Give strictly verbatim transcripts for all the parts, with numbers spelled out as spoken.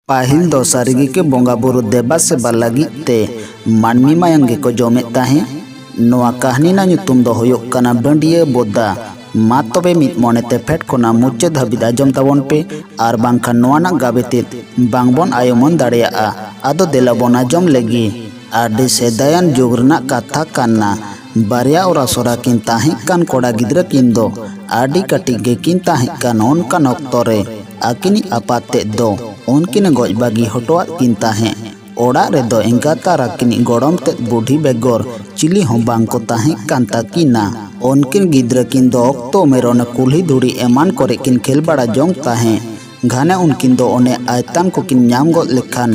ᱯᱟᱹᱦᱤᱞ ᱫᱚ ᱥᱟᱹᱨᱤ ᱜᱮ ᱠᱤ ᱵᱚᱸᱜᱟ ᱵᱩᱨᱩ ᱫᱮᱵᱟ ᱥᱮᱵᱟ ᱞᱟᱹᱜᱤᱫ ᱛᱮ ᱢᱟᱹᱱᱢᱤ ᱢᱟᱭᱟᱝ ᱜᱮᱠᱚ ᱡᱚᱢᱮᱫ ᱛᱟᱦᱮᱸᱫ? ᱱᱚᱣᱟ ᱠᱟᱹᱦᱱᱤ ᱨᱮᱱᱟᱜ ᱧᱩᱛᱩᱢ ᱫᱚ ᱦᱩᱭᱩᱜ ᱠᱟᱱᱟ ᱵᱟᱹᱰᱭᱟᱹ ᱵᱚᱫᱟ᱾ ᱢᱟ ᱛᱚᱵᱮ ᱢᱤᱫ ᱢᱚᱱᱮ ᱛᱮ ᱯᱷᱮᱰ ᱠᱷᱚᱱᱟᱜ ᱢᱩᱪᱟᱹᱫ ᱦᱟᱹᱵᱤᱡ ᱟᱸᱡᱚᱢ ᱛᱟᱵᱚᱱ ᱯᱮ, ᱟᱨ ᱵᱟᱝᱠᱷᱟᱱ ᱱᱚᱣᱟ ᱨᱮᱱᱟᱜ ᱜᱟᱵᱮ ᱛᱮᱫ ᱵᱟᱝᱵᱚᱱ ᱟᱭ ᱩᱢᱟᱹᱱ ᱫᱟᱲᱮᱭᱟᱜᱼᱟ᱾ ᱟᱫᱚ ᱫᱮᱞᱟ ᱵᱚᱱ ᱟᱸᱡᱚᱢ ᱞᱮᱜᱮ᱾ ᱟᱹᱰᱤ ᱥᱮᱫᱟᱭᱟᱱ ᱡᱩᱜᱽ ᱨᱮᱱᱟᱜ ᱠᱟᱛᱷᱟ ᱠᱟᱱᱟ᱾ ᱵᱟᱨᱭᱟ ᱚᱨᱟᱥᱚᱨᱟ ᱠᱤᱱ ᱛᱟᱦᱮᱸ ᱠᱟᱱ ᱠᱚᱲᱟ ᱜᱤᱫᱽᱨᱟᱹ ᱠᱤᱱ ᱫᱚ ᱟᱹᱰᱤ ᱠᱟᱹᱴᱤᱡ ᱜᱮᱠᱤᱱ ᱛᱟᱦᱮᱸ ᱠᱟᱱ᱾ ᱚᱱᱠᱟᱱ ᱚᱠᱛᱚ ᱨᱮ ᱟᱹᱠᱤᱱᱤᱡ ᱟᱯᱟᱛ ᱛᱮᱫ ᱫᱚ ᱩᱱᱠᱤᱱ ᱜᱚᱡ ᱵᱟᱹᱜᱤ ᱦᱚᱴᱚᱣᱟᱫ ᱠᱤᱱ ᱛᱟᱦᱮᱸᱫ᱾ ᱚᱲᱟᱜ ᱨᱮᱫᱚ ᱮᱸᱜᱟᱛ ᱟᱨ ᱟᱹᱠᱤᱱᱤᱡ ᱜᱚᱲᱚᱢ ᱛᱮᱫ ᱵᱩᱰᱷᱤ ᱵᱮᱜᱚᱨ ᱪᱤᱞᱤ ᱦᱚᱸ ᱵᱟᱝ ᱠᱚ ᱛᱟᱦᱮᱸ ᱠᱟᱱ ᱛᱟᱹᱠᱤᱱᱟ᱾ ᱩᱱᱠᱤᱱ ᱜᱤᱫᱽᱨᱟᱹ ᱠᱤᱱ ᱫᱚ ᱚᱠᱛᱚ ᱩᱢᱮᱨ ᱚᱱᱮ ᱠᱩᱞᱦᱤ ᱫᱷᱩᱲᱤ ᱮᱢᱟᱱ ᱠᱚᱨᱮ ᱠᱤᱱ ᱠᱷᱮᱞ ᱵᱟᱲᱟ ᱡᱚᱝ ᱛᱟᱦᱮᱸᱫ᱾ ᱜᱷᱟᱱᱮ ᱩᱱᱠᱤᱱ ᱫᱚ ᱚᱱᱮ ᱟᱭᱛᱟᱱ ᱠᱚᱠᱤᱱ ᱧᱟᱢ ᱜᱚᱫ ᱞᱮᱠᱷᱟᱱ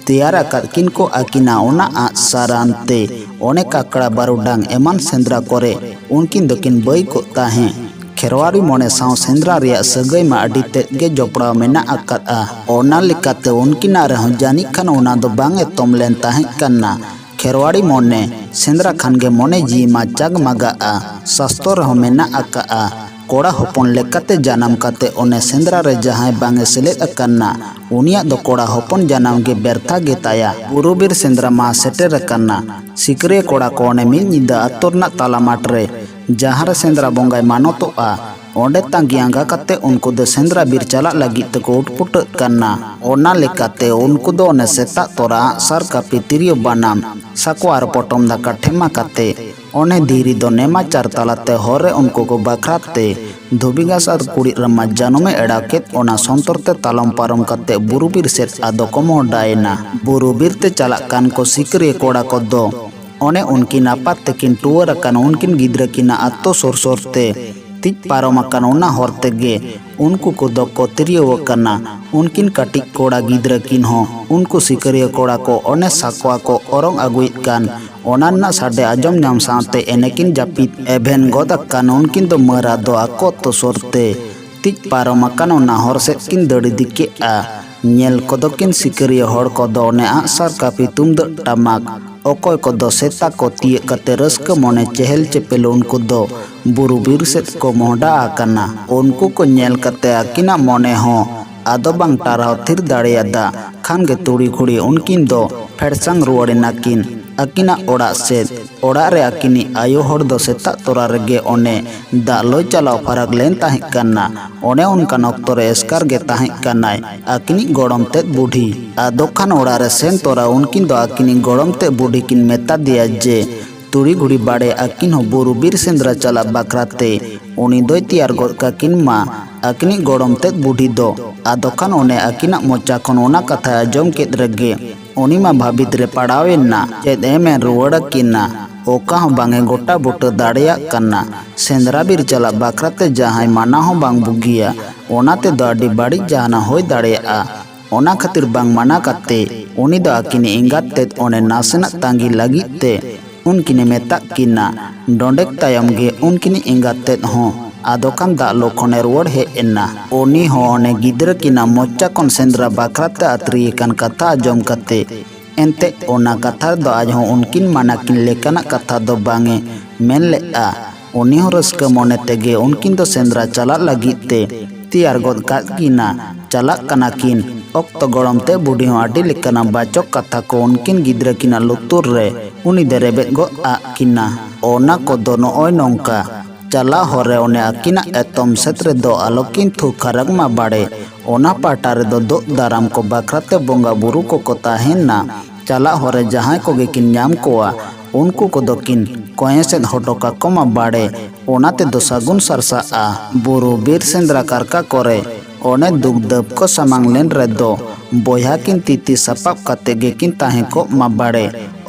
ᱛᱮᱭᱟᱨ ᱟᱠᱟᱫ ᱠᱤᱱ ᱠᱚ ᱟᱹᱠᱤᱱᱟ ᱚᱱᱟ ᱟᱸᱜ ᱥᱟᱨ ᱟᱱᱛᱮ ᱚᱱᱮ ᱠᱟᱠᱲᱟ ᱵᱟᱹᱨᱩᱰᱟᱝ ᱮᱢᱟᱱ ᱥᱮᱸᱫᱽᱨᱟ ᱠᱚᱨᱮ ᱩᱱᱠᱤᱱ ᱫᱚᱠᱤᱱ ᱵᱟᱹᱭ ᱠᱚᱜ ᱛᱟᱦᱮᱸᱫ᱾ ᱠᱷᱮᱨᱣᱟᱲᱤ ᱢᱚᱱᱮ ᱥᱟᱶ ᱥᱮᱸᱫᱽᱨᱟ ᱨᱮᱭᱟᱜ ᱥᱟᱹᱜᱟᱹᱭ ᱢᱟ ᱟᱹᱰᱤ ᱛᱮᱫ ᱜᱮ ᱡᱚᱯᱲᱟᱣ ᱢᱮᱱᱟᱜ ᱟᱠᱟᱫᱼᱟ᱾ ᱚᱱᱟ ᱞᱮᱠᱟᱛᱮ ᱩᱱᱠᱤᱱᱟᱜ ᱨᱮᱦᱚᱸ ᱡᱟᱹᱱᱤᱡ ᱠᱷᱟᱱ ᱚᱱᱟ ᱫᱚ ᱵᱟᱝ ᱮᱛᱚᱢ ᱞᱮᱱ ᱛᱟᱦᱮᱸ ᱠᱟᱱᱟ᱾ ᱠᱷᱮᱨᱣᱟᱲᱤ ᱢᱚᱱᱮ ᱥᱮᱸᱫᱽᱨᱟ ᱠᱷᱟᱱ ᱜᱮ ᱢᱚᱱᱮ ᱡᱤᱣᱤ ᱢᱟ ᱪᱟᱜᱽᱢᱟᱜᱟᱜᱼᱟ᱾ ᱥᱟᱥᱛᱚ ᱨᱮᱦᱚᱸ ᱢᱮᱱᱟᱜ ᱟᱠᱟᱫᱼᱟ, ᱠᱚᱲᱟ ᱦᱚᱯᱚᱱ ᱞᱮᱠᱟᱛᱮ ᱡᱟᱱᱟᱢ ᱠᱟᱛᱮ ᱚᱱᱮ ᱥᱮᱸᱫᱽᱨᱟ ᱨᱮ ᱡᱟᱦᱟᱸᱭ ᱵᱟᱝ ᱮ ᱥᱮᱞᱮᱫ ᱟᱠᱟᱱᱟ, ᱩᱱᱤᱭᱟᱜ ᱫᱚ ᱠᱚᱲᱟ ᱦᱚᱯᱚᱱ ᱡᱟᱱᱟᱢ ᱜᱮ ᱵᱮᱨᱛᱷᱟ ᱜᱮ ᱛᱟᱭᱟ᱾ ᱵᱩᱨᱩ ᱵᱤᱨ ᱥᱮᱸᱫᱽᱨᱟ ᱢᱟ ᱥᱮᱴᱮᱨ ᱟᱠᱟᱱᱟ᱾ ᱥᱤᱠᱟᱹᱨᱤᱭᱟᱹ ᱠᱚᱲᱟ ᱠᱚ ᱚᱱᱮ ᱢᱤᱫ ᱧᱤᱫᱟᱹ ᱟᱛᱳ ᱨᱮᱱᱟᱜ ᱛᱟᱞᱟ ᱢᱟᱴᱷ ᱨᱮ ᱡᱟᱦᱟᱸ ᱨᱮ ᱥᱮᱸᱫᱽᱨᱟ ᱵᱚᱸᱜᱟᱭ ᱢᱟᱱᱚᱛᱚᱜᱼᱟ, ᱚᱸᱰᱮ ᱛᱟᱸᱜᱤ ᱟᱸᱜᱟ ᱠᱟᱛᱮ ᱩᱱᱠᱩ ᱫᱚ ᱥᱮᱸᱫᱽᱨᱟ ᱵᱤᱨ ᱪᱟᱞᱟᱜ ᱞᱟᱹᱜᱤᱫ ᱛᱮᱠᱚ ᱩᱴᱯᱩᱴᱟᱹᱜ ᱠᱟᱱᱟ᱾ ᱚᱱᱟ ᱞᱮᱠᱟᱛᱮ ᱩᱱᱠᱩ ᱫᱚ ᱚᱱᱮ ᱥᱮᱛᱟᱜ ᱛᱚᱨᱟ ᱟᱸᱜ ᱥᱟᱨ ᱠᱟᱹᱯᱤ ᱛᱤᱨᱭᱳ ᱵᱟᱱᱟᱢ ᱥᱟᱠᱣᱟ ᱟᱨ ᱯᱚᱴᱚᱢ ᱫᱟᱠᱟ ᱴᱷᱮᱢᱟ ᱠᱟᱛᱮ ᱚᱱᱮ ᱫᱷᱤᱨᱤ ᱫᱚ ᱱᱮᱢᱟᱪᱟᱨ ᱛᱟᱞᱟᱛᱮ ᱦᱚᱨ ᱨᱮ ᱩᱱᱠᱩ ᱠᱚ ᱵᱟᱠᱷᱨᱟ ᱛᱮ ᱫᱷᱩᱵᱤ ᱜᱷᱟᱥ ᱟᱨ ᱠᱩᱲᱤᱫ ᱨᱟᱢᱟ ᱡᱟᱱᱩᱢᱮ ᱮᱲᱟᱣ ᱠᱮᱫ᱾ ᱚᱱᱟ ᱥᱚᱱᱛᱚᱨ ᱛᱮ ᱛᱟᱞᱚᱢ ᱯᱟᱨᱚᱢ ᱠᱟᱛᱮ ᱵᱩᱨᱩ ᱵᱤᱨ ᱥᱮᱫ ᱟᱫᱚ ᱠᱚ ᱢᱚᱦᱰᱟᱭᱮᱱᱟ᱾ ᱵᱩᱨᱩ ᱵᱤᱨ ᱛᱮ ᱪᱟᱞᱟᱜ ᱠᱟᱱ ᱠᱚ ᱥᱤᱠᱟᱹᱨᱤᱭᱟᱹ ᱠᱚᱲᱟ ᱠᱚᱫᱚ ᱚᱱᱮ ᱩᱱᱠᱤᱱ ᱟᱯᱟᱛ ᱛᱮᱠᱤᱱ ᱴᱩᱣᱟᱹᱨ ᱟᱠᱟᱱ ᱩᱱᱠᱤᱱ ᱜᱤᱫᱽᱨᱟᱹ ᱠᱤᱱᱟᱜ ᱟᱛᱳ ᱥᱩᱨ ᱥᱩᱨ ᱛᱮ ᱛᱤᱡ ᱯᱟᱨᱚᱢ ᱟᱠᱟᱱ ᱚᱱᱟ ᱦᱚᱨ ᱛᱮᱜᱮ ᱩᱱᱠᱩ ᱠᱚᱫᱚ ᱠᱚ ᱛᱤᱨᱭᱟᱹᱣ ᱟᱠᱟᱱᱟ᱾ ᱩᱱᱠᱤᱱ ᱠᱟᱹᱴᱤᱡ ᱠᱚᱲᱟ ᱜᱤᱫᱽᱨᱟᱹ ᱠᱤᱱ ᱦᱚᱸ ᱩᱱᱠᱩ ᱥᱤᱠᱟᱹᱨᱤᱭᱟᱹ ᱠᱚᱲᱟ ᱠᱚ ᱚᱱᱮ ᱥᱟᱠᱣᱟ ᱠᱚ ᱚᱨᱚᱝ ᱟᱹᱜᱩᱭᱮᱫ ᱠᱟᱱ ᱚᱱᱟ ᱨᱮᱱᱟᱜ ᱥᱟᱰᱮ ᱟᱸᱡᱚᱢ ᱧᱟᱢ ᱥᱟᱶᱛᱮ ᱮᱱᱮᱠᱤᱱ ᱡᱟᱹᱯᱤᱫ ᱮᱵᱷᱮᱱ ᱜᱚᱫ ᱟᱠᱟᱱ᱾ ᱩᱱᱠᱤᱱ ᱫᱚ ᱢᱟᱹᱨᱟ ᱫᱚ ᱟᱠᱚ ᱟᱛᱳ ᱥᱩᱨ ᱛᱮ ᱛᱤᱡ ᱯᱟᱨᱚᱢ ᱟᱠᱟᱱ ᱚᱱᱟ ᱦᱚᱨ ᱥᱮᱫ ᱠᱤᱱ ᱫᱟᱹᱲ ᱤᱫᱤ ᱠᱮᱫᱼᱟ᱾ ᱧᱮᱞ ᱠᱚᱫᱚ ᱠᱤᱱ ᱥᱤᱠᱟᱹᱨᱤᱭᱟᱹ ᱦᱚᱲ ᱠᱚᱫᱚ ᱚᱱᱮ ᱟᱸᱜ ᱥᱟᱨ ᱠᱟᱹᱯᱤ ᱛᱩᱢᱫᱟᱹᱜ ᱴᱟᱢᱟᱠ, ᱚᱠᱚᱭ ᱠᱚᱫᱚ ᱥᱮᱛᱟ ᱠᱚ ᱛᱤᱭᱟᱹᱜ ᱠᱟᱛᱮ ᱨᱟᱹᱥᱠᱟᱹ ᱢᱚᱱᱮ ᱪᱮᱦᱮᱞ ᱪᱮᱯᱮᱞ ᱩᱱᱠᱩ ᱫᱚ ᱵᱩᱨᱩ ᱵᱤᱨ ᱥᱮᱫ ᱠᱚ ᱢᱚᱦᱰᱟ ᱟᱠᱟᱱᱟ᱾ ᱩᱱᱠᱩ ᱠᱚ ᱧᱮᱞ ᱠᱟᱛᱮ ᱟᱹᱠᱤᱱᱟᱜ ᱢᱚᱱᱮ ᱦᱚᱸ ᱟᱫᱚ ᱵᱟᱝ ᱴᱟᱨᱦᱟᱣ ᱛᱷᱤᱨ ᱫᱟᱲᱮᱭᱟᱫᱟ ᱠᱷᱟᱱ ᱜᱮ ᱛᱩᱲᱤ ᱜᱷᱩᱲᱤ ᱩᱱᱠᱤᱱ ᱫᱚ ᱯᱷᱮᱲᱥᱟᱝ ᱨᱩᱣᱟᱹᱲ ᱮᱱᱟ ᱠᱤᱱ ᱟᱹᱠᱤᱱᱟᱜ ᱚᱲᱟᱜ ᱥᱮᱫ᱾ ᱚᱲᱟᱜ ᱨᱮ ᱟᱹᱠᱤᱱᱤᱡ ᱟᱭᱳ ᱦᱚᱲ ᱫᱚ ᱥᱮᱛᱟᱜ ᱛᱚᱨᱟ ᱨᱮᱜᱮ ᱚᱱᱮ ᱫᱟᱜ ᱞᱩᱭ ᱪᱟᱞᱟᱣ ᱯᱷᱟᱨᱟᱠ ᱞᱮᱱ ᱛᱟᱦᱮᱸ ᱠᱟᱱᱟ᱾ ᱚᱱᱮ ᱚᱱᱠᱟᱱ ᱚᱠᱛᱚ ᱨᱮ ᱮᱥᱠᱟᱨ ᱜᱮ ᱛᱟᱦᱮᱸ ᱠᱟᱱᱟᱭ ᱟᱹᱠᱤᱱᱤᱡ ᱜᱚᱲᱚᱢ ᱛᱮᱫ ᱵᱩᱰᱷᱤ᱾ ᱟᱫᱚ ᱠᱷᱟᱱ ᱚᱲᱟᱜ ᱨᱮ ᱥᱮᱱ ᱛᱚᱨᱟ ᱩᱱᱠᱤᱱ ᱫᱚ ᱟᱹᱠᱤᱱᱤᱡ ᱜᱚᱲᱚᱢ ᱛᱮᱫ ᱵᱩᱰᱷᱤ ᱠᱤᱱ ᱢᱮᱛᱟ ᱫᱮᱭᱟ ᱡᱮ ᱛᱩᱲᱤ ᱜᱷᱩᱲᱤ ᱵᱟᱲᱮ ᱟᱹᱠᱤᱱ ᱦᱚᱸ ᱵᱩᱨᱩ ᱵᱤᱨ ᱥᱮᱸᱫᱽᱨᱟ ᱪᱟᱞᱟᱜ ᱵᱟᱠᱷᱨᱟ ᱛᱮ ᱩᱱᱤ ᱫᱚᱭ ᱛᱮᱭᱟᱨ ᱜᱚᱫ ᱠᱟᱹᱠᱤᱱ ᱢᱟ᱾ ᱟᱹᱠᱤᱱᱤᱡ ᱜᱚᱲᱚᱢ ᱛᱮᱫ ᱵᱩᱰᱷᱤ ᱫᱚ ᱟᱫᱚ ᱠᱷᱟᱱ ᱚᱱᱮ ᱟᱹᱠᱤᱱᱟᱜ ᱢᱚᱪᱟ ᱠᱷᱚᱱ ᱚᱱᱟ ᱠᱟᱛᱷᱟᱭ ᱟᱸᱡᱚᱢ ᱠᱮᱫ ᱨᱮᱜᱮ ᱩᱱᱤ ᱢᱟ ᱵᱷᱟᱹᱵᱤᱛ ᱨᱮ ᱯᱟᱲᱟᱣ ᱮᱱᱟ᱾ ᱪᱮᱫ ᱮ ᱢᱮᱱ ᱨᱩᱣᱟᱹᱲ ᱟᱹᱠᱤᱱᱟ? ᱚᱠᱟ ᱦᱚᱸ ᱵᱟᱝ ᱮ ᱜᱚᱴᱟ ᱵᱩᱴᱟᱹ ᱫᱟᱲᱮᱭᱟᱜ ᱠᱟᱱᱟ᱾ ᱥᱮᱸᱫᱽᱨᱟ ᱵᱤᱨ ᱪᱟᱞᱟᱜ ᱵᱟᱠᱷᱨᱟ ᱛᱮ ᱡᱟᱦᱟᱸᱭ ᱢᱟᱱᱟ ᱦᱚᱸ ᱵᱟᱝ ᱵᱩᱜᱤᱭᱟ, ᱚᱱᱟ ᱛᱮᱫᱚ ᱟᱹᱰᱤ ᱵᱟᱹᱲᱤᱡ ᱡᱟᱦᱟᱱᱟᱜ ᱦᱩᱭ ᱫᱟᱲᱮᱭᱟᱜᱼᱟ᱾ ᱚᱱᱟ ᱠᱷᱟᱹᱛᱤᱨ ᱵᱟᱝ ᱢᱟᱱᱟ ᱠᱟᱛᱮ ᱩᱱᱤ ᱫᱚ ᱟᱹᱠᱤᱱᱤᱡ ᱮᱸᱜᱟᱛ ᱛᱮᱫ ᱚᱱᱮ ᱱᱟᱥᱮᱱᱟᱜ ᱛᱟᱺᱜᱤ ᱞᱟᱹᱜᱤᱫ ᱛᱮ ᱩᱱᱠᱤᱱᱮ ᱢᱮᱛᱟᱜ ᱠᱤᱱᱟ᱾ ᱰᱚᱸᱰᱮᱠ ᱛᱟᱭᱚᱢ ᱜᱮ ᱩᱱᱠᱤᱱᱤᱡ ᱮᱸᱜᱟᱛ ᱛᱮᱫ ᱦᱚᱸ ᱟᱫᱚ ᱠᱷᱟᱱ ᱫᱟᱜ ᱞᱩ ᱠᱷᱚᱱᱮ ᱨᱩᱣᱟᱹᱲ ᱦᱮᱡ ᱮᱱᱟ᱾ ᱩᱱᱤ ᱦᱚᱸ ᱚᱱᱮ ᱜᱤᱫᱽᱨᱟᱹ ᱠᱤᱱᱟᱜ ᱢᱚᱪᱟ ᱠᱷᱚᱱ ᱥᱮᱸᱫᱽᱨᱟ ᱵᱟᱠᱷᱨᱟ ᱛᱮ ᱟᱹᱛᱨᱤ ᱟᱠᱟᱱ ᱠᱟᱛᱷᱟ ᱟᱸᱡᱚᱢ ᱠᱟᱛᱮ ᱮᱱᱛᱮ ᱚᱱᱟ ᱠᱟᱛᱷᱟ ᱨᱮᱫᱚ ᱟᱡ ᱦᱚᱸ ᱩᱱᱠᱤᱱ ᱢᱟᱱᱟ ᱠᱤᱱ ᱞᱮᱠᱟᱱᱟᱜ ᱠᱟᱛᱷᱟ ᱫᱚ ᱵᱟᱝ ᱮ ᱢᱮᱱ ᱞᱮᱫᱼᱟ᱾ ᱩᱱᱤ ᱦᱚᱸ ᱨᱟᱹᱥᱠᱟᱹ ᱢᱚᱱᱮ ᱛᱮᱜᱮ ᱩᱱᱠᱤᱱ ᱫᱚ ᱥᱮᱸᱫᱽᱨᱟ ᱪᱟᱞᱟᱜ ᱞᱟᱹᱜᱤᱫ ᱛᱮ ᱛᱮᱭᱟᱨ ᱜᱚᱫ ᱠᱟᱫ ᱠᱤᱱᱟ᱾ ᱪᱟᱞᱟᱜ ᱠᱟᱱᱟ ᱠᱤᱱ᱾ ᱚᱠᱛᱚ ᱜᱚᱲᱚᱢ ᱛᱮ ᱵᱩᱰᱷᱤ ᱦᱚᱸ ᱟᱹᱰᱤ ᱞᱮᱠᱟᱱᱟᱜ ᱵᱟᱪᱚᱠ ᱠᱟᱛᱷᱟ ᱠᱚ ᱩᱱᱠᱤᱱ ᱜᱤᱫᱽᱨᱟᱹ ᱠᱤᱱᱟᱜ ᱞᱩᱛᱩᱨ ᱨᱮ ᱩᱱᱤ ᱫᱚ ᱨᱮᱵᱮᱫ ᱜᱚᱫ ᱟᱫ ᱠᱤᱱᱟ᱾ ᱚᱱᱟ ᱠᱚᱫᱚ ᱱᱚᱜᱼᱚᱭ ᱱᱚᱝᱠᱟ᱾ ᱪᱟᱞᱟᱜ ᱦᱚᱨ ᱨᱮ ᱚᱱᱮ ᱟᱹᱠᱤᱱᱟᱜ ᱮᱛᱚᱢ ᱥᱮᱫ ᱨᱮᱫᱚ ᱟᱞᱚᱠᱤᱱ ᱛᱷᱩ ᱠᱷᱟᱨᱟᱠ ᱢᱟ ᱵᱟᱲᱮ᱾ ᱚᱱᱟ ᱯᱟᱦᱴᱟ ᱨᱮᱫᱚ ᱫᱳᱜ ᱫᱟᱨᱟᱢ ᱠᱚ ᱵᱟᱠᱷᱨᱟ ᱛᱮ ᱵᱚᱸᱜᱟ ᱵᱩᱨᱩ ᱠᱚᱠᱚ ᱛᱟᱦᱮᱱᱟ᱾ ᱪᱟᱞᱟᱜ ᱦᱚᱨ ᱨᱮ ᱡᱟᱦᱟᱸᱭ ᱠᱚᱜᱮ ᱠᱤᱱ ᱧᱟᱢ ᱠᱚᱣᱟ, ᱩᱱᱠᱩ ᱠᱚᱫᱚ ᱠᱤᱱ ᱠᱚᱸᱭᱮ ᱥᱮᱫ ᱦᱚᱴᱚ ᱠᱟᱠᱚ ᱢᱟ ᱵᱟᱲᱮ᱾ ᱚᱱᱟ ᱛᱮᱫᱚ ᱥᱟᱹᱜᱩᱱ ᱥᱟᱨᱥᱟᱜᱼᱟ᱾ ᱵᱩᱨᱩ ᱵᱤᱨ ᱥᱮᱸᱫᱽᱨᱟ ᱠᱟᱨᱠᱟ ᱠᱚᱨᱮ ᱚᱱᱮ ᱫᱩᱠ ᱫᱟᱹᱵ ᱠᱚ ᱥᱟᱢᱟᱝ ᱞᱮᱱ ᱨᱮᱫᱚ ᱵᱚᱭᱦᱟ ᱠᱤᱱ ᱛᱤ ᱛᱤ ᱥᱟᱯᱟᱵ ᱠᱟᱛᱮ ᱜᱮᱠᱤᱱ ᱛᱟᱦᱮᱸ ᱠᱚᱜ ᱢᱟ ᱵᱟᱲᱮ᱾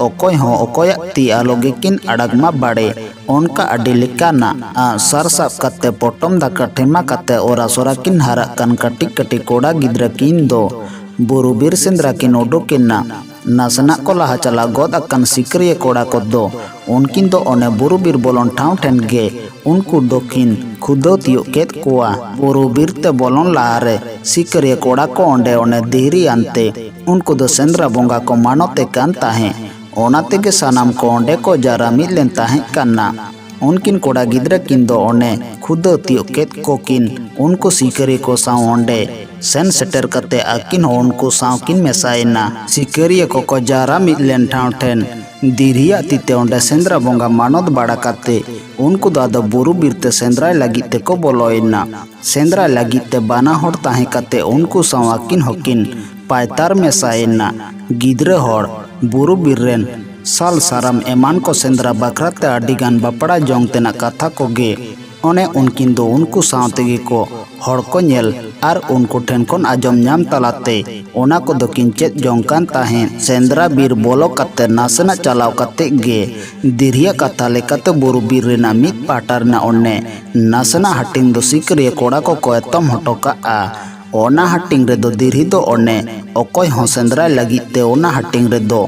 ᱚᱠᱚᱭ ᱦᱚᱸ ᱚᱠᱚᱭᱟᱜ ᱛᱤ ᱟᱞᱚ ᱜᱮᱠᱤᱱ ᱟᱲᱟᱜᱽ ᱢᱟ ᱵᱟᱲᱮ᱾ ᱚᱱᱠᱟ ᱟᱹᱰᱤ ᱞᱮᱠᱟᱱᱟᱜ ᱟᱜ ᱥᱟᱨ ᱥᱟᱵ ᱠᱟᱛᱮ ᱯᱚᱴᱚᱢ ᱫᱟᱠᱟ ᱴᱷᱮᱢᱟ ᱠᱟᱛᱮ ᱚᱨᱟ ᱥᱚᱨᱟ ᱠᱤᱱ ᱦᱟᱨᱟᱜ ᱠᱟᱱ ᱠᱟᱹᱴᱤᱡ ᱠᱟᱹᱴᱤᱡ ᱠᱚᱲᱟ ᱜᱤᱫᱽᱨᱟᱹ ᱠᱤᱱ ᱫᱚ ᱵᱩᱨᱩ ᱵᱤᱨ ᱥᱮᱸᱫᱽᱨᱟ ᱠᱤᱱ ᱩᱰᱩᱠ ᱮᱱᱟ᱾ ᱱᱟᱥᱮᱱᱟᱜ ᱠᱚ ᱞᱟᱦᱟ ᱪᱟᱞᱟᱣ ᱜᱚᱫ ᱟᱠᱟᱱ ᱥᱤᱠᱟᱹᱨᱤᱭᱟᱹ ᱠᱚᱲᱟ ᱠᱚᱫᱚ ᱩᱱᱠᱤᱱ ᱫᱚ ᱚᱱᱮ ᱵᱩᱨᱩ ᱵᱤᱨ ᱵᱚᱞᱚᱱ ᱴᱷᱟᱶ ᱴᱷᱮᱱ ᱜᱮ ᱩᱱᱠᱩ ᱫᱚᱠᱤᱱ ᱠᱷᱩᱫᱟᱹᱣ ᱛᱤᱭᱳᱜ ᱠᱮᱫ ᱠᱚᱣᱟ᱾ ᱵᱩᱨᱩ ᱵᱤᱨ ᱛᱮ ᱵᱚᱞᱚᱱ ᱞᱟᱦᱟᱨᱮ ᱥᱤᱠᱟᱹᱨᱤᱭᱟᱹ ᱠᱚᱲᱟ ᱠᱚ ᱚᱸᱰᱮ ᱚᱱᱮ ᱫᱷᱤᱨᱤ ᱟᱱᱛᱮ ᱩᱱᱠᱩ ᱫᱚ ᱥᱮᱸᱫᱽᱨᱟ ᱵᱚᱸᱜᱟ ᱠᱚ ᱢᱟᱱᱚᱛᱮ ᱠᱟᱱ ᱛᱟᱦᱮᱸᱫ᱾ ᱚᱱᱟ ᱛᱮᱜᱮ ᱥᱟᱱᱟᱢ ᱠᱚ ᱚᱸᱰᱮ ᱠᱚ ᱡᱟᱨᱟ ᱢᱤᱫ ᱞᱮᱱ ᱛᱟᱦᱮᱸ ᱠᱟᱱᱟ᱾ ᱩᱱᱠᱤᱱ ᱠᱚᱲᱟ ᱜᱤᱫᱽᱨᱟᱹ ᱠᱤᱱ ᱫᱚ ᱚᱱᱮ ᱠᱷᱩᱫᱟᱹᱣ ᱛᱤᱭᱳᱜ ᱠᱮᱫ ᱠᱚᱠᱤᱱ ᱩᱱᱠᱩ ᱥᱤᱠᱟᱹᱨᱤᱭᱟᱹ ᱠᱚ ᱥᱟᱶ ᱚᱸᱰᱮ ᱥᱮᱱ ᱥᱮᱴᱮᱨ ᱠᱟᱛᱮ ᱟᱹᱠᱤᱱ ᱦᱚᱸ ᱩᱱᱠᱩ ᱥᱟᱶ ᱠᱤᱱ ᱢᱮᱥᱟᱭᱮᱱᱟ᱾ ᱥᱤᱠᱟᱹᱨᱤᱭᱟᱹ ᱠᱚᱠᱚ ᱡᱟᱣᱨᱟ ᱢᱤᱫ ᱞᱮᱱ ᱴᱷᱟᱶ ᱴᱷᱮᱱ ᱫᱤᱨᱦᱤᱭᱟᱜ ᱛᱤᱛᱮ ᱚᱸᱰᱮ ᱥᱮᱸᱫᱽᱨᱟ ᱵᱚᱸᱜᱟ ᱢᱟᱱᱚᱛ ᱵᱟᱲᱟ ᱠᱟᱛᱮ ᱩᱱᱠᱩ ᱫᱚ ᱟᱫᱚ ᱵᱩᱨᱩ ᱵᱤᱨ ᱛᱮ ᱥᱮᱸᱫᱽᱨᱟᱭ ᱞᱟᱹᱜᱤᱫ ᱛᱮᱠᱚ ᱵᱚᱞᱚᱭᱮᱱᱟ᱾ ᱥᱮᱸᱫᱽᱨᱟᱭ ᱞᱟᱹᱜᱤᱫ ᱛᱮ ᱵᱟᱱᱟ ᱦᱚᱲ ᱛᱟᱦᱮᱸ ᱠᱟᱛᱮ ᱩᱱᱠᱩ ᱥᱟᱶ ᱟᱹᱠᱤᱱ ᱦᱚᱸᱠᱤᱱ ᱯᱟᱭᱛᱟᱨ ᱢᱮᱥᱟᱭᱮᱱᱟ᱾ ᱜᱤᱫᱽᱨᱟᱹ ᱦᱚᱲ ᱵᱩᱨᱩ ᱵᱤᱨ ᱨᱮᱱ ᱥᱟᱞ ᱥᱟᱨᱟᱢ ᱮᱢᱟᱱ ᱠᱚ ᱥᱮᱸᱫᱽᱨᱟ ᱵᱟᱠᱷᱨᱟ ᱛᱮ ᱟᱹᱰᱤ ᱜᱟᱱ ᱵᱟᱯᱲᱟ ᱡᱚᱝ ᱛᱮᱱᱟᱜ ᱠᱟᱛᱷᱟ ᱠᱚᱜᱮ ᱚᱱᱮ ᱩᱱᱠᱤᱱ ᱫᱚ ᱩᱱᱠᱩ ᱥᱟᱶ ᱛᱮᱜᱮ ᱠᱚ ᱦᱚᱲ ᱠᱚ ᱧᱮᱞ ᱟᱨ ᱩᱱᱠᱩ ᱴᱷᱮᱱ ᱠᱷᱚᱱ ᱟᱸᱡᱚᱢ ᱧᱟᱢ ᱛᱟᱞᱟᱛᱮ ᱚᱱᱟ ᱠᱚᱫᱚ ᱠᱤᱱ ᱪᱮᱫ ᱡᱚᱝ ᱠᱟᱱ ᱛᱟᱦᱮᱸᱫ᱾ ᱥᱮᱸᱫᱽᱨᱟ ᱵᱤᱨ ᱵᱚᱞᱚ ᱠᱟᱛᱮ ᱱᱟᱥᱮᱱᱟᱜ ᱪᱟᱞᱟᱣ ᱠᱟᱛᱮ ᱜᱮ ᱫᱤᱨᱦᱤᱭᱟᱜ ᱠᱟᱛᱷᱟ ᱞᱮᱠᱟᱛᱮ ᱵᱩᱨᱩ ᱵᱤᱨ ᱨᱮᱱᱟᱜ ᱢᱤᱫ ᱯᱟᱦᱴᱟ ᱨᱮᱱᱟᱜ ᱚᱱᱮ ᱱᱟᱥᱮᱱᱟᱜ ᱦᱟᱹᱴᱤᱧ ᱫᱚ ᱥᱤᱠᱟᱹᱨᱤᱭᱟᱹ ᱠᱚᱲᱟ ᱠᱚᱠᱚ ᱮᱛᱚᱢ ᱦᱚᱴᱚ ᱠᱟᱜᱼᱟ᱾ ᱚᱱᱟ ᱦᱟᱹᱴᱤᱧ ᱨᱮᱫᱚ ᱫᱤᱨᱦᱤ ᱫᱚ ᱚᱱᱮ ᱚᱠᱚᱭ ᱦᱚᱸ ᱥᱮᱸᱫᱽᱨᱟᱭ ᱞᱟᱹᱜᱤᱫ ᱛᱮ ᱚᱱᱟ ᱦᱟᱹᱴᱤᱧ ᱨᱮᱫᱚ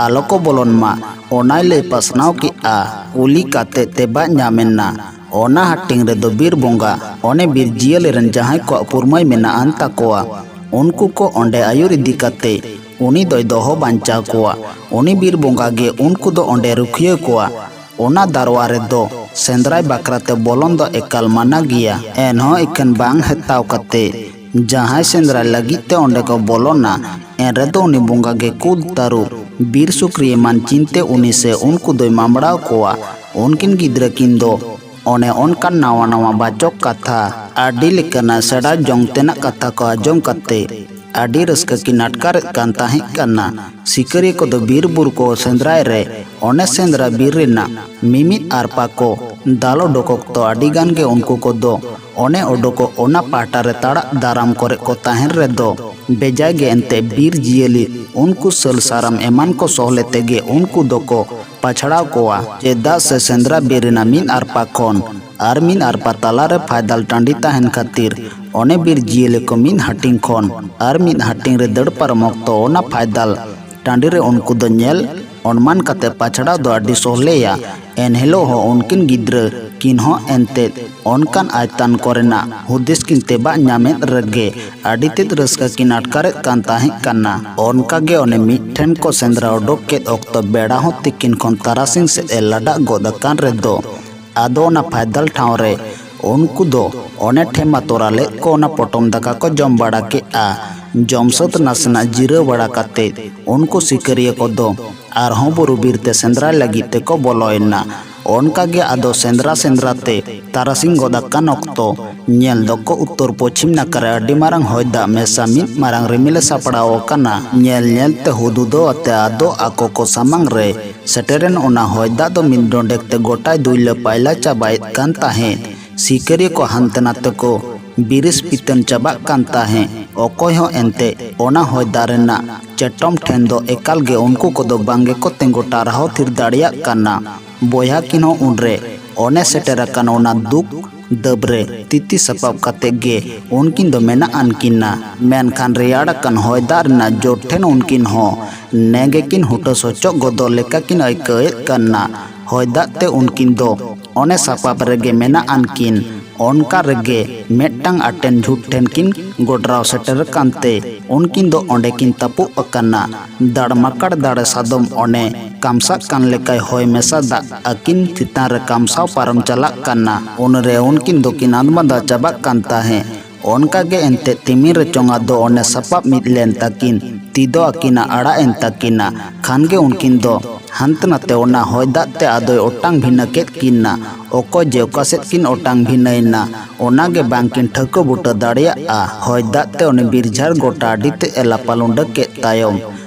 ᱟᱞᱚ ᱠᱚ ᱵᱚᱞᱚᱱ ᱢᱟ, ᱚᱱᱟᱭ ᱞᱟᱹᱭ ᱯᱟᱥᱱᱟᱣ ᱠᱮᱫᱼᱟ᱾ ᱠᱩᱞᱤ ᱠᱟᱛᱮ ᱛᱮᱵᱟᱜ ᱧᱟᱢ ᱮᱱᱟ᱾ ᱚᱱᱟ ᱦᱟᱹᱴᱤᱧ ᱨᱮᱫᱚ ᱵᱤᱨ ᱵᱚᱸᱜᱟ ᱚᱱᱮ ᱵᱤᱨ ᱡᱤᱭᱟᱹᱞᱤ ᱨᱮᱱ ᱡᱟᱦᱟᱸᱭ ᱠᱚᱣᱟᱜ ᱯᱩᱨᱢᱟᱹᱭ ᱢᱮᱱᱟᱜ ᱟᱱ ᱛᱟᱠᱚᱣᱟ, ᱩᱱᱠᱩ ᱠᱚ ᱚᱸᱰᱮ ᱟᱹᱭᱩᱨ ᱤᱫᱤ ᱠᱟᱛᱮ ᱩᱱᱤ ᱫᱚᱭ ᱫᱚᱦᱚ ᱵᱟᱧᱪᱟᱣ ᱠᱚᱣᱟ᱾ ᱩᱱᱤ ᱵᱤᱨ ᱵᱚᱸᱜᱟ ᱜᱮ ᱩᱱᱠᱩ ᱫᱚ ᱚᱸᱰᱮ ᱨᱩᱠᱷᱤᱭᱟᱹ ᱠᱚᱣᱟ᱾ ᱚᱱᱟ ᱫᱟᱨᱣᱟ ᱨᱮᱫᱚ ᱥᱮᱸᱫᱽᱨᱟᱭ ᱵᱟᱠᱷᱨᱟ ᱛᱮ ᱵᱚᱞᱚᱱ ᱫᱚ ᱮᱠᱟᱞ ᱢᱟᱱᱟ ᱜᱮᱭᱟ᱾ ᱮᱱᱦᱚᱸ ᱮᱠᱷᱮᱱ ᱵᱟᱝ ᱦᱮᱛᱟᱣ ᱠᱟᱛᱮ ᱡᱟᱦᱟᱸᱭ ᱥᱮᱸᱫᱽᱨᱟ ᱞᱟᱹᱜᱤᱫ ᱛᱮ ᱚᱸᱰᱮ ᱠᱚ ᱵᱚᱞᱚᱱᱟ, ᱮᱱ ᱨᱮᱫᱚ ᱩᱱᱤ ᱵᱚᱸᱜᱟ ᱜᱮ ᱠᱩᱫ, ᱛᱟᱹᱨᱩᱵ, ᱵᱤᱨ ᱥᱩᱠᱨᱤ ᱮᱢᱟᱱ ᱪᱤᱱᱛᱮ ᱩᱱᱤ ᱥᱮ ᱩᱱᱠᱩ ᱫᱚᱭ ᱢᱟᱢᱲᱟᱣ ᱠᱚᱣᱟ᱾ ᱩᱱᱠᱤᱱ ᱜᱤᱫᱽᱨᱟᱹ ᱠᱤᱱ ᱫᱚ ᱚᱱᱮ ᱚᱱᱠᱟᱱ ᱱᱟᱣᱟ ᱱᱟᱣᱟ ᱵᱟᱪᱚᱠ ᱠᱟᱛᱷᱟ, ᱟᱹᱰᱤ ᱞᱮᱠᱟᱱᱟᱜ ᱥᱮᱬᱟ ᱡᱚᱝ ᱛᱮᱱᱟᱜ ᱠᱟᱛᱷᱟ ᱠᱚ ᱟᱸᱡᱚᱢ ᱠᱟᱛᱮ ᱟᱹᱰᱤ ᱨᱟᱹᱥᱠᱟᱹ ᱠᱤᱱ ᱟᱴᱠᱟᱨᱮᱫ ᱠᱟᱱ ᱛᱟᱦᱮᱸ ᱠᱟᱱᱟ᱾ ᱥᱤᱠᱟᱹᱨᱤᱭᱟᱹ ᱠᱚᱫᱚ ᱵᱤᱨ ᱵᱩᱨᱩ ᱠᱚ ᱥᱮᱸᱫᱽᱨᱟᱭ ᱨᱮ ᱚᱱᱮ ᱥᱮᱸᱫᱽᱨᱟ ᱵᱤᱨ ᱨᱮᱱᱟᱜ ᱢᱤᱢᱤᱫ ᱟᱨᱯᱟ ᱠᱚ ᱫᱟᱞ ᱚᱰᱚᱠ ᱚᱠᱛᱚ ᱟᱹᱰᱤ ᱜᱟᱱ ᱜᱮ ᱩᱱᱠᱩ ᱠᱚᱫᱚ ᱚᱱᱮ ᱚᱰᱚᱠᱚᱜ ᱚᱱᱟ ᱯᱟᱦᱴᱟ ᱨᱮ ᱛᱟᱲᱟᱜ ᱫᱟᱨᱟᱢ ᱠᱚᱨᱮ ᱠᱚ ᱛᱟᱦᱮᱱ ᱨᱮᱫᱚ ᱵᱮᱡᱟᱭ ᱜᱮ ᱮᱱᱛᱮ ᱵᱤᱨ ᱡᱤᱭᱟᱹᱞᱤ ᱩᱱᱠᱩ ᱥᱟᱹᱞ ᱥᱟᱨᱟᱢ ᱮᱢᱟᱱ ᱠᱚ ᱥᱚᱦᱞᱮ ᱛᱮᱜᱮ ᱩᱱᱠᱩ ᱫᱚᱠᱚ ᱯᱟᱪᱷᱲᱟᱣ ᱠᱚᱣᱟ᱾ ᱪᱮᱫᱟᱜ ᱥᱮ ᱥᱮᱸᱫᱽᱨᱟ ᱵᱤᱨ ᱨᱮᱱᱟᱜ ᱢᱤᱫ ᱟᱨᱯᱟ ᱠᱷᱚᱱ ᱟᱨ ᱢᱤᱫ ᱟᱨᱯᱟ ᱛᱟᱞᱟᱨᱮ ᱯᱷᱟᱭᱫᱟᱞ ᱴᱟᱺᱰᱤ ᱛᱟᱦᱮᱱ ᱠᱷᱟᱹᱛᱤᱨ ᱚᱱᱮ ᱵᱤᱨ ᱡᱤᱭᱟᱹᱞᱤ ᱠᱚ ᱢᱤᱫ ᱦᱟᱹᱴᱤᱧ ᱠᱷᱚᱱ ᱟᱨ ᱢᱤᱫ ᱦᱟᱹᱴᱤᱧ ᱨᱮ ᱫᱟᱹᱲ ᱯᱟᱨᱚᱢ ᱚᱠᱛᱚ ᱚᱱᱟ ᱯᱷᱟᱭᱫᱟᱞ ᱴᱟᱺᱰᱤ ᱨᱮ ᱩᱱᱠᱩ ᱫᱚ ᱧᱮᱞ ᱚᱱᱢᱟᱱ ᱠᱟᱛᱮ ᱯᱟᱪᱷᱲᱟᱣ ᱫᱚ ᱟᱹᱰᱤ ᱥᱚᱦᱞᱮᱭᱟ᱾ ᱮᱱᱦᱤᱞᱳᱜ ᱦᱚᱸ ᱩᱱᱠᱤᱱ ᱜᱤᱫᱽᱨᱟᱹ ᱠᱤᱱ ᱦᱚᱸ ᱮᱱᱛᱮᱫ ᱚᱱᱠᱟᱱ ᱟᱭᱛᱟᱱ ᱠᱚᱨᱮᱱᱟᱜ ᱦᱩᱫᱤᱥ ᱠᱤᱱ ᱛᱮᱵᱟᱜ ᱧᱟᱢᱮᱫ ᱨᱮᱜᱮ ᱟᱹᱰᱤ ᱛᱮᱫ ᱨᱟᱹᱥᱠᱟᱹ ᱠᱤᱱ ᱟᱴᱠᱟᱨᱮᱫ ᱠᱟᱱ ᱛᱟᱦᱮᱸ ᱠᱟᱱᱟ᱾ ᱚᱱᱠᱟ ᱜᱮ ᱚᱱᱮ ᱢᱤᱫ ᱴᱷᱮᱱ ᱠᱚ ᱥᱮᱸᱫᱽᱨᱟ ᱚᱰᱚᱠ ᱠᱮᱫ ᱚᱠᱛᱚ ᱵᱮᱲᱟ ᱦᱚᱸ ᱛᱤᱠᱤᱱ ᱠᱷᱚᱱ ᱛᱟᱨᱟᱥᱤᱧ ᱥᱮᱫ ᱮ ᱞᱟᱰᱟᱜ ᱜᱚᱫ ᱟᱠᱟᱱ ᱨᱮᱫᱚ ᱟᱫᱚ ᱚᱱᱟ ᱯᱷᱟᱭᱫᱟᱞ ᱴᱷᱟᱶ ᱨᱮ ᱩᱱᱠᱩ ᱫᱚ ᱚᱱᱮ ᱴᱷᱮᱢᱟ ᱛᱚᱨᱟ ᱞᱮᱫ ᱠᱚ ᱚᱱᱟ ᱯᱚᱴᱚᱢ ᱫᱟᱠᱟ ᱠᱚ ᱡᱚᱢ ᱵᱟᱲᱟ ᱠᱮᱫᱼᱟ᱾ ᱡᱚᱢ ᱥᱟᱹᱛ ᱱᱟᱥᱮᱱᱟᱜ ᱡᱤᱨᱟᱹᱣ ᱵᱟᱲᱟ ᱠᱟᱛᱮ ᱩᱱᱠᱩ ᱥᱤᱠᱟᱹᱨᱤᱭᱟᱹ ᱠᱚᱫᱚ ᱟᱨᱦᱚᱸ ᱵᱩᱨᱩ ᱵᱤᱨ ᱛᱮ ᱥᱮᱸᱫᱽᱨᱟᱭ ᱞᱟᱹᱜᱤᱫ ᱛᱮᱠᱚ ᱵᱚᱞᱚᱭᱮᱱᱟ᱾ ᱚᱱᱠᱟ ᱜᱮ ᱟᱫᱚ ᱥᱮᱸᱫᱽᱨᱟ ᱥᱮᱸᱫᱽᱨᱟ ᱛᱮ ᱛᱟᱨᱟᱥᱤᱧ ᱜᱚᱫ ᱟᱠᱟᱱ ᱚᱠᱛᱚ ᱧᱮᱞ ᱫᱚᱠᱚ ᱩᱛᱛᱚᱨ ᱯᱚᱪᱷᱤᱢ ᱱᱟᱠᱷᱟ ᱨᱮ ᱟᱹᱰᱤ ᱢᱟᱨᱟᱝ ᱦᱚᱭ ᱫᱟᱜ ᱢᱮᱥᱟ ᱢᱤᱫ ᱢᱟᱨᱟᱝ ᱨᱤᱢᱤᱞᱮ ᱥᱟᱯᱲᱟᱣ ᱟᱠᱟᱱᱟ᱾ ᱧᱮᱞ ᱧᱮᱞ ᱛᱮ ᱦᱩᱫᱦᱩᱫᱟᱹᱣ ᱟᱛᱮ ᱟᱫᱚ ᱟᱠᱚ ᱠᱚ ᱥᱟᱢᱟᱝ ᱨᱮ ᱥᱮᱴᱮᱨᱮᱱ ᱚᱱᱟ ᱦᱚᱭ ᱫᱟᱜ ᱫᱚ ᱢᱤᱫ ᱰᱚᱸᱰᱮᱠ ᱛᱮ ᱜᱚᱴᱟᱭ ᱫᱩᱭᱞᱟᱹ ᱯᱟᱭᱞᱟ ᱪᱟᱵᱟᱭᱮᱫ ᱠᱟᱱ ᱛᱟᱦᱮᱸᱫ᱾ ᱥᱤᱠᱟᱹᱨᱤᱭᱟᱹ ᱠᱚ ᱦᱟᱱᱛᱮ ᱱᱟᱛᱮ ᱠᱚ ᱵᱤᱨᱤᱥ ᱯᱤᱛᱟᱹᱱ ᱪᱟᱵᱟᱜ ᱠᱟᱱ ᱛᱟᱦᱮᱸᱫ᱾ ᱚᱠᱚᱭ ᱦᱚᱸ ᱮᱱᱛᱮ ᱚᱱᱟ ᱦᱚᱭ ᱫᱟᱜ ᱨᱮᱱᱟᱜ ᱪᱮᱴᱚᱢ ᱴᱷᱮᱱ ᱫᱚ ᱮᱠᱟᱞ ᱜᱮ ᱩᱱᱠᱩ ᱠᱚᱫᱚ ᱵᱟᱝ ᱜᱮᱠᱚ ᱛᱤᱸᱜᱩ ᱴᱟᱨᱦᱟᱣ ᱛᱷᱤᱨ ᱫᱟᱲᱮᱭᱟᱜ ᱠᱟᱱᱟ᱾ ᱵᱚᱭᱦᱟ ᱠᱤᱱ ᱦᱚᱸ ᱩᱱᱨᱮ ᱚᱱᱮ ᱥᱮᱴᱮᱨ ᱟᱠᱟᱱ ᱚᱱᱟ ᱫᱩᱠ ᱫᱟᱹᱵᱽ ᱨᱮ ᱛᱤᱛᱤ ᱥᱟᱯᱟᱵ ᱠᱟᱛᱮ ᱜᱮ ᱩᱱᱠᱤᱱ ᱫᱚ ᱢᱮᱱᱟᱜ ᱟᱱ ᱠᱤᱱᱟ᱾ ᱢᱮᱱᱠᱷᱟᱱ ᱨᱮᱭᱟᱲ ᱟᱠᱟᱱ ᱦᱚᱭ ᱫᱟᱜ ᱨᱮᱱᱟᱜ ᱡᱳᱨ ᱴᱷᱮᱱ ᱩᱱᱠᱤᱱ ᱦᱚᱸ ᱱᱮ ᱜᱮᱠᱤᱱ ᱦᱩᱴᱟᱹ ᱥᱚᱪᱚᱜ ᱜᱚᱫᱚᱜ ᱞᱮᱠᱟ ᱠᱤᱱ ᱟᱹᱭᱠᱟᱹᱣᱮᱫ ᱠᱟᱱᱟ᱾ ᱦᱚᱭ ᱫᱟᱜ ᱛᱮ ᱩᱱᱠᱤᱱ ᱫᱚ ᱚᱱᱮ ᱥᱟᱯᱟᱵ ᱨᱮᱜᱮ ᱢᱮᱱᱟᱜ ᱟᱱ ᱠᱤᱱ᱾ ᱚᱱᱠᱟ ᱨᱮᱜᱮ ᱢᱤᱫᱴᱟᱝ ᱟᱴᱮᱱ ᱡᱷᱩᱴ ᱴᱷᱮᱱ ᱠᱤᱱ ᱜᱚᱰᱨᱟᱣ ᱥᱮᱴᱮᱨ ᱟᱠᱟᱱ ᱛᱮ ᱩᱱᱠᱤᱱ ᱫᱚ ᱚᱸᱰᱮ ᱠᱤᱱ ᱛᱟᱹᱯᱩᱜ ᱟᱠᱟᱱᱟ᱾ ᱫᱟᱲᱢᱟᱠᱟᱲ ᱫᱟᱲᱮ ᱥᱟᱫᱚᱢ ᱚᱱᱮ ᱠᱟᱢᱥᱟᱜ ᱠᱟᱱ ᱞᱮᱠᱟᱭ ᱦᱚᱭ ᱢᱮᱥᱟ ᱫᱟᱜ ᱟᱹᱠᱤᱱ ᱪᱮᱛᱟᱱ ᱨᱮ ᱠᱟᱢᱥᱟᱣ ᱯᱟᱨᱚᱢ ᱪᱟᱞᱟᱜ ᱠᱟᱱᱟ᱾ ᱩᱱᱨᱮ ᱩᱱᱠᱤᱱ ᱫᱚᱠᱤᱱ ᱟᱸᱫᱽᱢᱟᱫᱟ ᱪᱟᱵᱟᱜ ᱠᱟᱱ ᱛᱟᱦᱮᱸ᱾ ᱚᱱᱠᱟ ᱜᱮ ᱮᱱᱛᱮ ᱛᱤᱢᱤᱱ ᱨᱮ ᱪᱚᱝ ᱟᱫᱚ ᱚᱱᱮ ᱥᱟᱯᱟᱵ ᱢᱤᱫ ᱞᱮᱱ ᱛᱟᱹᱠᱤᱱ, ᱛᱤ ᱫᱚ ᱟᱹᱠᱤᱱᱟᱜ ᱟᱲᱟᱜ ᱮᱱ ᱛᱟᱹᱠᱤᱱᱟ᱾ ᱠᱷᱟᱱ ᱜᱮ ᱩᱱᱠᱤᱱ ᱫᱚ ᱦᱟᱱᱛᱮ ᱱᱟᱛᱮ ᱚᱱᱟ ᱦᱚᱭ ᱫᱟᱜ ᱛᱮ ᱟᱫᱚᱭ ᱚᱴᱟᱝ ᱵᱷᱤᱱᱟᱹ ᱠᱮᱫ ᱠᱤᱱᱟ᱾ ᱚᱠᱚᱭ ᱡᱮ ᱚᱠᱟ ᱥᱮᱫ ᱠᱤᱱ ᱚᱴᱟᱝ ᱵᱷᱤᱱᱟᱹᱭᱮᱱᱟ, ᱚᱱᱟ ᱜᱮ ᱵᱟᱝ ᱠᱤᱱ ᱴᱷᱟᱹᱣᱠᱟᱹ ᱵᱩᱴᱟᱹ ᱫᱟᱲᱮᱭᱟᱜᱼᱟ᱾ ᱦᱚᱭ ᱫᱟᱜ ᱛᱮ ᱩᱱᱤ ᱵᱤᱨ ᱡᱷᱟᱲ ᱜᱚᱴᱟ ᱟᱹᱰᱤ ᱛᱮᱫ ᱮ ᱞᱟᱯᱟ ᱞᱩᱸᱰᱟᱹ ᱠᱮᱫ ᱛᱟᱭᱚᱢ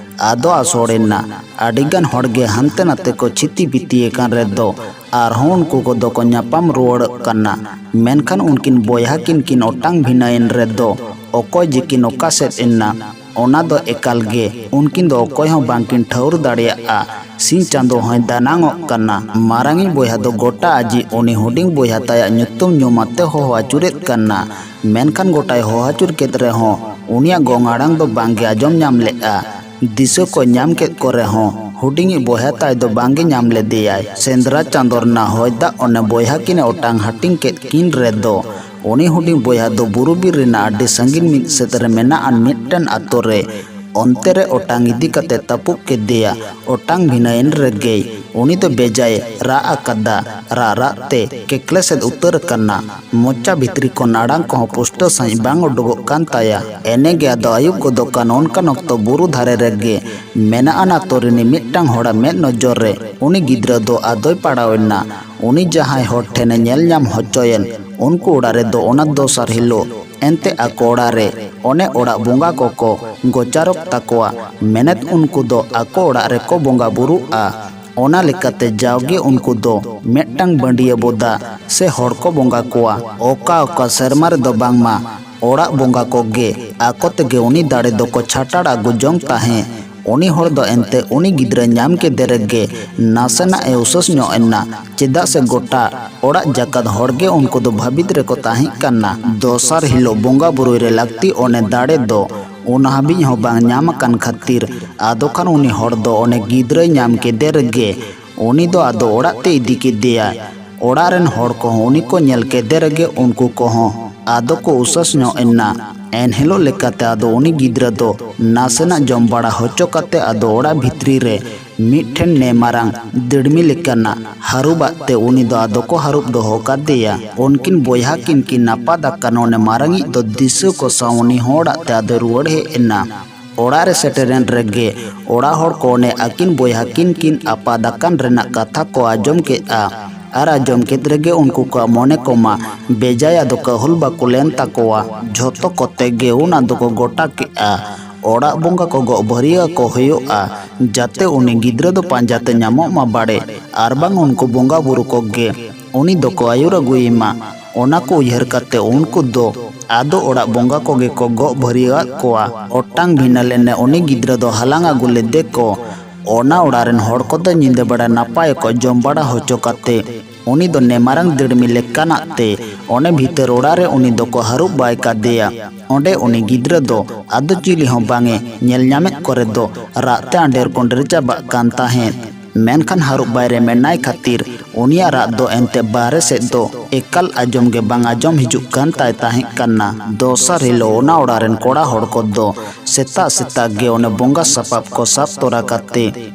ᱟᱫᱚ ᱟᱥᱚᱲ ᱮᱱᱟ᱾ ᱟᱹᱰᱤ ᱜᱟᱱ ᱦᱚᱲ ᱜᱮ ᱦᱟᱱᱛᱮ ᱱᱟᱛᱮ ᱠᱚ ᱪᱷᱤᱛᱤ ᱵᱤᱛᱤ ᱟᱠᱟᱱ ᱨᱮᱫᱚ ᱟᱨᱦᱚᱸ ᱩᱱᱠᱩ ᱠᱚᱫᱚ ᱠᱚ ᱧᱟᱯᱟᱢ ᱨᱩᱣᱟᱹᱲᱚᱜ ᱠᱟᱱᱟ᱾ ᱢᱮᱱᱠᱷᱟᱱ ᱩᱱᱠᱤᱱ ᱵᱚᱭᱦᱟ ᱠᱤᱱ ᱠᱤᱱ ᱚᱴᱟᱝ ᱵᱷᱤᱱᱟᱹᱭᱮᱱ ᱨᱮᱫᱚ ᱚᱠᱚᱭ ᱡᱮ ᱠᱤᱱ ᱚᱠᱟ ᱥᱮᱫ ᱮᱱᱟ, ᱚᱱᱟ ᱫᱚ ᱮᱠᱟᱞ ᱜᱮ ᱩᱱᱠᱤᱱ ᱫᱚ ᱚᱠᱚᱭ ᱦᱚᱸ ᱵᱟᱝ ᱠᱤᱱ ᱴᱷᱟᱹᱣᱨ ᱫᱟᱲᱮᱭᱟᱜᱼᱟ᱾ ᱥᱤᱧ ᱪᱟᱸᱫᱚ ᱦᱚᱸᱭ ᱫᱟᱱᱟᱝᱚᱜ ᱠᱟᱱᱟ᱾ ᱢᱟᱨᱟᱝᱤᱡ ᱵᱚᱭᱦᱟ ᱫᱚ ᱜᱚᱴᱟ ᱟᱡᱤᱡ ᱩᱱᱤ ᱦᱩᱰᱤᱧ ᱵᱚᱭᱦᱟ ᱛᱟᱭᱟᱜ ᱧᱩᱛᱩᱢ ᱧᱩᱢ ᱟᱛᱮ ᱦᱚᱦᱚ ᱟᱹᱪᱩᱨᱮᱫ ᱠᱟᱱᱟ᱾ ᱢᱮᱱᱠᱷᱟᱱ ᱜᱚᱴᱟᱭ ᱦᱚᱦᱚ ᱟᱹᱪᱩᱨ ᱠᱮᱫ ᱨᱮᱦᱚᱸ ᱩᱱᱤᱭᱟᱜ ᱜᱚᱝ ᱟᱲᱟᱝ ᱫᱚ ᱵᱟᱝ ᱜᱮ ᱟᱸᱡᱚᱢ ᱧᱟᱢ ᱞᱮᱫᱼᱟ᱾ ᱫᱤᱥᱟᱹ ᱠᱚ ᱧᱟᱢ ᱠᱮᱫ ᱠᱚ ᱨᱮᱦᱚᱸ ᱦᱩᱰᱤᱧᱤᱡ ᱵᱚᱭᱦᱟ ᱛᱟᱭ ᱫᱚ ᱵᱟᱝ ᱜᱮ ᱧᱟᱢ ᱞᱮᱫᱮᱭᱟᱭ᱾ ᱥᱮᱸᱫᱽᱨᱟ ᱪᱟᱸᱫᱚ ᱨᱮᱱᱟᱜ ᱦᱚᱭ ᱫᱟᱜ ᱚᱱᱮ ᱵᱚᱭᱦᱟ ᱠᱤᱱ ᱮ ᱚᱴᱟᱝ ᱦᱟᱹᱴᱤᱧ ᱠᱮᱫ ᱠᱤᱱ ᱨᱮᱫᱚ ᱩᱱᱤ ᱦᱩᱰᱤᱧ ᱵᱚᱭᱦᱟ ᱫᱚ ᱵᱩᱨᱩ ᱵᱤᱨ ᱨᱮᱱᱟᱜ ᱟᱹᱰᱤ ᱥᱟᱺᱜᱤᱧ ᱢᱤᱫ ᱥᱮᱫ ᱨᱮ ᱢᱮᱱᱟᱜ ᱟᱱ ᱢᱤᱫᱴᱮᱱ ᱟᱛᱳ ᱨᱮ ᱚᱱᱛᱮ ᱨᱮ ᱚᱴᱟᱝ ᱤᱫᱤ ᱠᱟᱛᱮ ᱛᱟᱹᱯᱩᱜ ᱠᱮᱫᱮᱭᱟ᱾ ᱚᱴᱟᱝ ᱵᱷᱤᱱᱟᱹᱭᱮᱱ ᱨᱮᱜᱮᱭ ᱩᱱᱤ ᱫᱚ ᱵᱮᱡᱟᱭ ᱨᱟᱜ ᱟᱠᱟᱫᱟ᱾ ᱨᱟᱜ ᱨᱟᱜ ᱛᱮ ᱠᱮᱠᱞᱮ ᱥᱮᱫ ᱩᱛᱟᱹᱨ ᱟᱠᱟᱱᱟ᱾ ᱢᱚᱪᱟ ᱵᱷᱤᱛᱨᱤ ᱠᱷᱚᱱ ᱟᱲᱟᱝ ᱠᱚᱦᱚᱸ ᱯᱩᱥᱴᱟᱹᱣ ᱥᱟᱺᱦᱤᱡ ᱵᱟᱝ ᱩᱰᱩᱠᱚᱜ ᱠᱟᱱ ᱛᱟᱭᱟ᱾ ᱮᱱᱮ ᱜᱮ ᱟᱫᱚ ᱟᱹᱭᱩᱵ ᱜᱚᱫᱚᱜ ᱠᱟᱱ ᱚᱱᱠᱟᱱ ᱚᱠᱛᱚ ᱵᱩᱨᱩ ᱫᱷᱟᱨᱮ ᱨᱮᱜᱮ ᱢᱮᱱᱟᱜ ᱟᱱ ᱟᱛᱳ ᱨᱤᱱᱤᱡ ᱢᱤᱫᱴᱟᱝ ᱦᱚᱲᱟᱜ ᱢᱮᱫ ᱱᱚᱡᱚᱨ ᱨᱮ ᱩᱱᱤ ᱜᱤᱫᱽᱨᱟᱹ ᱫᱚ ᱟᱫᱚᱭ ᱯᱟᱲᱟᱣ ᱮᱱᱟ᱾ ᱩᱱᱤ ᱡᱟᱦᱟᱸᱭ ᱦᱚᱲ ᱴᱷᱮᱱᱮ ᱧᱮᱞ ᱧᱟᱢ ᱦᱚᱪᱚᱭᱮᱱ, ᱩᱱᱠᱩ ᱚᱲᱟᱜ ᱨᱮᱫᱚ ᱚᱱᱟ ᱫᱚᱥᱟᱨ ᱦᱤᱞᱳᱜ ᱮᱱᱛᱮ ᱟᱠᱚ ᱚᱲᱟᱜ ᱨᱮ ᱚᱱᱮ ᱚᱲᱟᱜ ᱵᱚᱸᱜᱟ ᱠᱚᱠᱚ ᱜᱚᱪᱟᱨᱚᱜ ᱛᱟᱠᱚᱣᱟ᱾ ᱢᱮᱱᱮᱫ ᱩᱱᱠᱩ ᱫᱚ ᱟᱠᱚ ᱚᱲᱟᱜ ᱨᱮᱠᱚ ᱵᱚᱸᱜᱟ ᱵᱩᱨᱩᱜᱼᱟ᱾ ᱚᱱᱟ ᱞᱮᱠᱟᱛᱮ ᱡᱟᱣᱜᱮ ᱩᱱᱠᱩ ᱫᱚ ᱢᱤᱫᱴᱟᱝ ᱵᱟᱺᱰᱤᱭᱟᱹ ᱵᱚᱫᱟ ᱥᱮ ᱦᱚᱲ ᱠᱚ ᱵᱚᱸᱜᱟ ᱠᱚᱣᱟ᱾ ᱚᱠᱟ ᱚᱠᱟ ᱥᱮᱨᱢᱟ ᱨᱮᱫᱚ ᱵᱟᱝᱢᱟ ᱚᱲᱟᱜ ᱵᱚᱸᱜᱟ ᱠᱚᱜᱮ ᱟᱠᱚ ᱛᱮᱜᱮ ᱩᱱᱤ ᱫᱟᱲᱮ ᱫᱚᱠᱚ ᱪᱷᱟᱴᱟᱲ ᱟᱹᱜᱩ ᱡᱚᱝ ᱛᱟᱦᱮᱸ᱾ ᱩᱱᱤ ᱦᱚᱲ ᱫᱚ ᱮᱱᱛᱮ ᱩᱱᱤ ᱜᱤᱫᱽᱨᱟᱹ ᱧᱟᱢ ᱠᱮᱫᱮ ᱨᱮᱜᱮ ᱱᱟᱥᱮᱱᱟᱜ ᱮ ᱩᱥᱟᱹᱥ ᱧᱚᱜ ᱮᱱᱟ, ᱪᱮᱫᱟᱜ ᱥᱮ ᱜᱚᱴᱟ ᱚᱲᱟᱜ ᱡᱟᱠᱟᱛ ᱦᱚᱲ ᱜᱮ ᱩᱱᱠᱩ ᱫᱚ ᱵᱷᱟᱹᱵᱤᱛ ᱨᱮᱠᱚ ᱛᱟᱦᱮᱸ ᱠᱟᱱᱟ᱾ ᱫᱚᱥᱟᱨ ᱦᱤᱞᱳᱜ ᱵᱚᱸᱜᱟ ᱵᱩᱨᱩᱭ ᱨᱮ ᱞᱟᱹᱠᱛᱤ ᱚᱱᱮ ᱫᱟᱲᱮ ᱫᱚ ᱩᱱ ᱦᱟᱹᱵᱤᱡ ᱦᱚᱸ ᱵᱟᱝ ᱧᱟᱢ ᱟᱠᱟᱱ ᱠᱷᱟᱹᱛᱤᱨ, ᱟᱫᱚ ᱠᱷᱟᱱ ᱩᱱᱤ ᱦᱚᱲ ᱫᱚ ᱚᱱᱮ ᱜᱤᱫᱽᱨᱟᱹᱭ ᱧᱟᱢ ᱠᱮᱫᱮ ᱨᱮᱜᱮ ᱩᱱᱤ ᱫᱚ ᱟᱫᱚ ᱚᱲᱟᱜ ᱛᱮ ᱤᱫᱤ ᱠᱮᱫᱮᱭᱟ᱾ ᱚᱲᱟᱜ ᱨᱮᱱ ᱦᱚᱲ ᱠᱚᱦᱚᱸ ᱩᱱᱤ ᱠᱚ ᱧᱮᱞ ᱠᱮᱫᱮ ᱨᱮᱜᱮ ᱩᱱᱠᱩ ᱠᱚᱦᱚᱸ ᱟᱫᱚ ᱠᱚ ᱩᱥᱟᱹᱥ ᱧᱚᱜ ᱮᱱᱟ᱾ ᱮᱱᱦᱤᱞᱳᱜ ᱞᱮᱠᱟᱛᱮ ᱟᱫᱚ ᱩᱱᱤ ᱜᱤᱫᱽᱨᱟᱹ ᱫᱚ ᱱᱟᱥᱮᱱᱟᱜ ᱡᱚᱢ ᱵᱟᱲᱟ ᱦᱚᱪᱚ ᱠᱟᱛᱮ ᱟᱫᱚ ᱚᱲᱟᱜ ᱵᱷᱤᱛᱨᱤ ᱨᱮ ᱢᱤᱫᱴᱷᱮᱱ ᱱᱮ ᱢᱟᱨᱟᱝ ᱫᱤᱲᱢᱤ ᱞᱮᱠᱟᱱᱟᱜ ᱦᱟᱹᱨᱩᱵᱟᱜ ᱛᱮ ᱩᱱᱤ ᱫᱚ ᱟᱫᱚ ᱠᱚ ᱦᱟᱹᱨᱩᱵ ᱫᱚᱦᱚ ᱠᱟᱫᱮᱭᱟ᱾ ᱩᱱᱠᱤᱱ ᱵᱚᱭᱦᱟ ᱠᱤᱱ ᱠᱤᱱ ᱟᱯᱟᱫ ᱟᱠᱟᱱ ᱚᱱᱮ ᱢᱟᱨᱟᱝᱤᱡ ᱫᱚ ᱫᱤᱥᱟᱹ ᱠᱚ ᱥᱟᱶ ᱩᱱᱤ ᱦᱚᱲᱟᱜ ᱛᱮ ᱟᱫᱚᱭ ᱨᱩᱣᱟᱹᱲ ᱦᱮᱡ ᱮᱱᱟ᱾ ᱚᱲᱟᱜ ᱨᱮ ᱥᱮᱴᱮᱨᱮᱱ ᱨᱮᱜᱮ ᱚᱲᱟᱜ ᱦᱚᱲ ᱠᱚ ᱚᱱᱮ ᱟᱹᱠᱤᱱ ᱵᱚᱭᱦᱟ ᱠᱤᱱ ᱠᱤᱱ ᱟᱯᱟᱫ ᱟᱠᱟᱱ ᱨᱮᱱᱟᱜ ᱠᱟᱛᱷᱟ ᱠᱚ ᱟᱸᱡᱚᱢ ᱠᱮᱫᱼᱟ᱾ ᱟᱨ ᱟᱸᱡᱚᱢ ᱠᱮᱫ ᱨᱮᱜᱮ ᱩᱱᱠᱩ ᱠᱚᱣᱟᱜ ᱢᱚᱱᱮ ᱠᱚᱢᱟ ᱵᱮᱡᱟᱭᱟ ᱫᱚ ᱠᱟᱹᱦᱩᱞ ᱵᱟᱠᱚ ᱞᱮᱱ ᱛᱟᱠᱚᱣᱟ᱾ ᱡᱷᱚᱛᱚ ᱠᱚᱛᱮ ᱜᱮ ᱚᱱᱟ ᱫᱚᱠᱚ ᱜᱚᱴᱟ ᱠᱮᱫᱼᱟ᱾ ᱚᱲᱟᱜ ᱵᱚᱸᱜᱟ ᱠᱚ ᱜᱚᱜ ᱵᱷᱟᱹᱨᱭᱟᱹ ᱟᱠᱚ ᱦᱩᱭᱩᱜᱼᱟ, ᱡᱟᱛᱮ ᱩᱱᱤ ᱜᱤᱫᱽᱨᱟᱹ ᱫᱚ ᱯᱟᱸᱡᱟᱛᱮ ᱧᱟᱢᱚᱜ ᱢᱟ ᱵᱟᱲᱮ, ᱟᱨ ᱵᱟᱝ ᱩᱱᱠᱩ ᱵᱚᱸᱜᱟ ᱵᱩᱨᱩ ᱠᱚᱜᱮ ᱩᱱᱤ ᱫᱚᱠᱚ ᱟᱹᱭᱩᱨ ᱟᱹᱜᱩᱭᱮ ᱢᱟ᱾ ᱚᱱᱟ ᱠᱚ ᱩᱭᱦᱟᱹᱨ ᱠᱟᱛᱮ ᱩᱱᱠᱩ ᱫᱚ ᱟᱫᱚ ᱚᱲᱟᱜ ᱵᱚᱸᱜᱟ ᱠᱚᱜᱮ ᱠᱚ ᱜᱚᱜ ᱵᱷᱟᱹᱨᱭᱟᱹ ᱟᱫ ᱠᱚᱣᱟ᱾ ᱚᱴᱟᱝ ᱵᱷᱤᱱᱟᱹ ᱞᱮᱱᱮ ᱩᱱᱤ ᱜᱤᱫᱽᱨᱟᱹ ᱫᱚ ᱦᱟᱞᱟᱝ ᱟᱹᱜᱩ ᱞᱮᱫᱮ ᱠᱚ᱾ ᱚᱱᱟ ᱚᱲᱟᱜ ᱨᱮᱱ ᱦᱚᱲ ᱠᱚᱫᱚ ᱧᱤᱫᱟᱹ ᱵᱮᱲᱟ ᱱᱟᱯᱟᱭ ᱠᱚ ᱡᱚᱢ ᱵᱟᱲᱟ ᱦᱚᱪᱚ ᱠᱟᱛᱮ ᱩᱱᱤ ᱫᱚ ᱱᱮ ᱢᱟᱨᱟᱝ ᱫᱤᱲᱢᱤ ᱞᱮᱠᱟᱱᱟᱜ ᱛᱮ ᱚᱱᱮ ᱵᱷᱤᱛᱟᱹᱨ ᱚᱲᱟᱜ ᱨᱮ ᱩᱱᱤ ᱫᱚᱠᱚ ᱦᱟᱹᱨᱩᱵ ᱵᱟᱭ ᱠᱟᱫᱮᱭᱟ᱾ ᱚᱸᱰᱮ ᱩᱱᱤ ᱜᱤᱫᱽᱨᱟᱹ ᱫᱚ ᱟᱫᱚ ᱪᱤᱞᱤ ᱦᱚᱸ ᱵᱟᱝ ᱮ ᱧᱮᱞ ᱧᱟᱢᱮᱫ ᱠᱚᱨᱮ ᱫᱚ ᱨᱟᱜ ᱛᱮ ᱟᱸᱰᱮᱨ ᱠᱚᱸᱰᱮᱨ ᱪᱟᱵᱟᱜ ᱠᱟᱱ ᱛᱟᱦᱮᱸᱫ᱾ ᱢᱮᱱᱠᱷᱟᱱ ᱦᱟᱹᱨᱩᱵ ᱵᱟᱭ ᱨᱮ ᱢᱮᱱᱟᱭ ᱠᱷᱟᱹᱛᱤᱨ ᱩᱱᱤᱭᱟᱜ ᱨᱟᱜ ᱫᱚ ᱮᱱᱛᱮ ᱵᱟᱦᱨᱮ ᱥᱮᱫ ᱫᱚ ᱮᱠᱟᱞ ᱟᱸᱡᱚᱢ ᱜᱮ ᱵᱟᱝ ᱟᱸᱡᱚᱢ ᱦᱤᱡᱩᱜ ᱠᱟᱱ ᱛᱟᱭ ᱛᱟᱦᱮᱸ ᱠᱟᱱᱟ᱾ ᱫᱚᱥᱟᱨ ᱦᱤᱞᱳᱜ ᱚᱱᱟ ᱚᱲᱟᱜ ᱨᱮᱱ ᱠᱚᱲᱟ ᱦᱚᱲ ᱠᱚᱫᱚ ᱥᱮᱛᱟᱜ ᱥᱮᱛᱟᱜ ᱜᱮ ᱚᱱᱮ ᱵᱚᱸᱜᱟ ᱥᱟᱯᱟᱵ ᱠᱚ ᱥᱟᱵ ᱛᱚᱨᱟ ᱠᱟᱛᱮ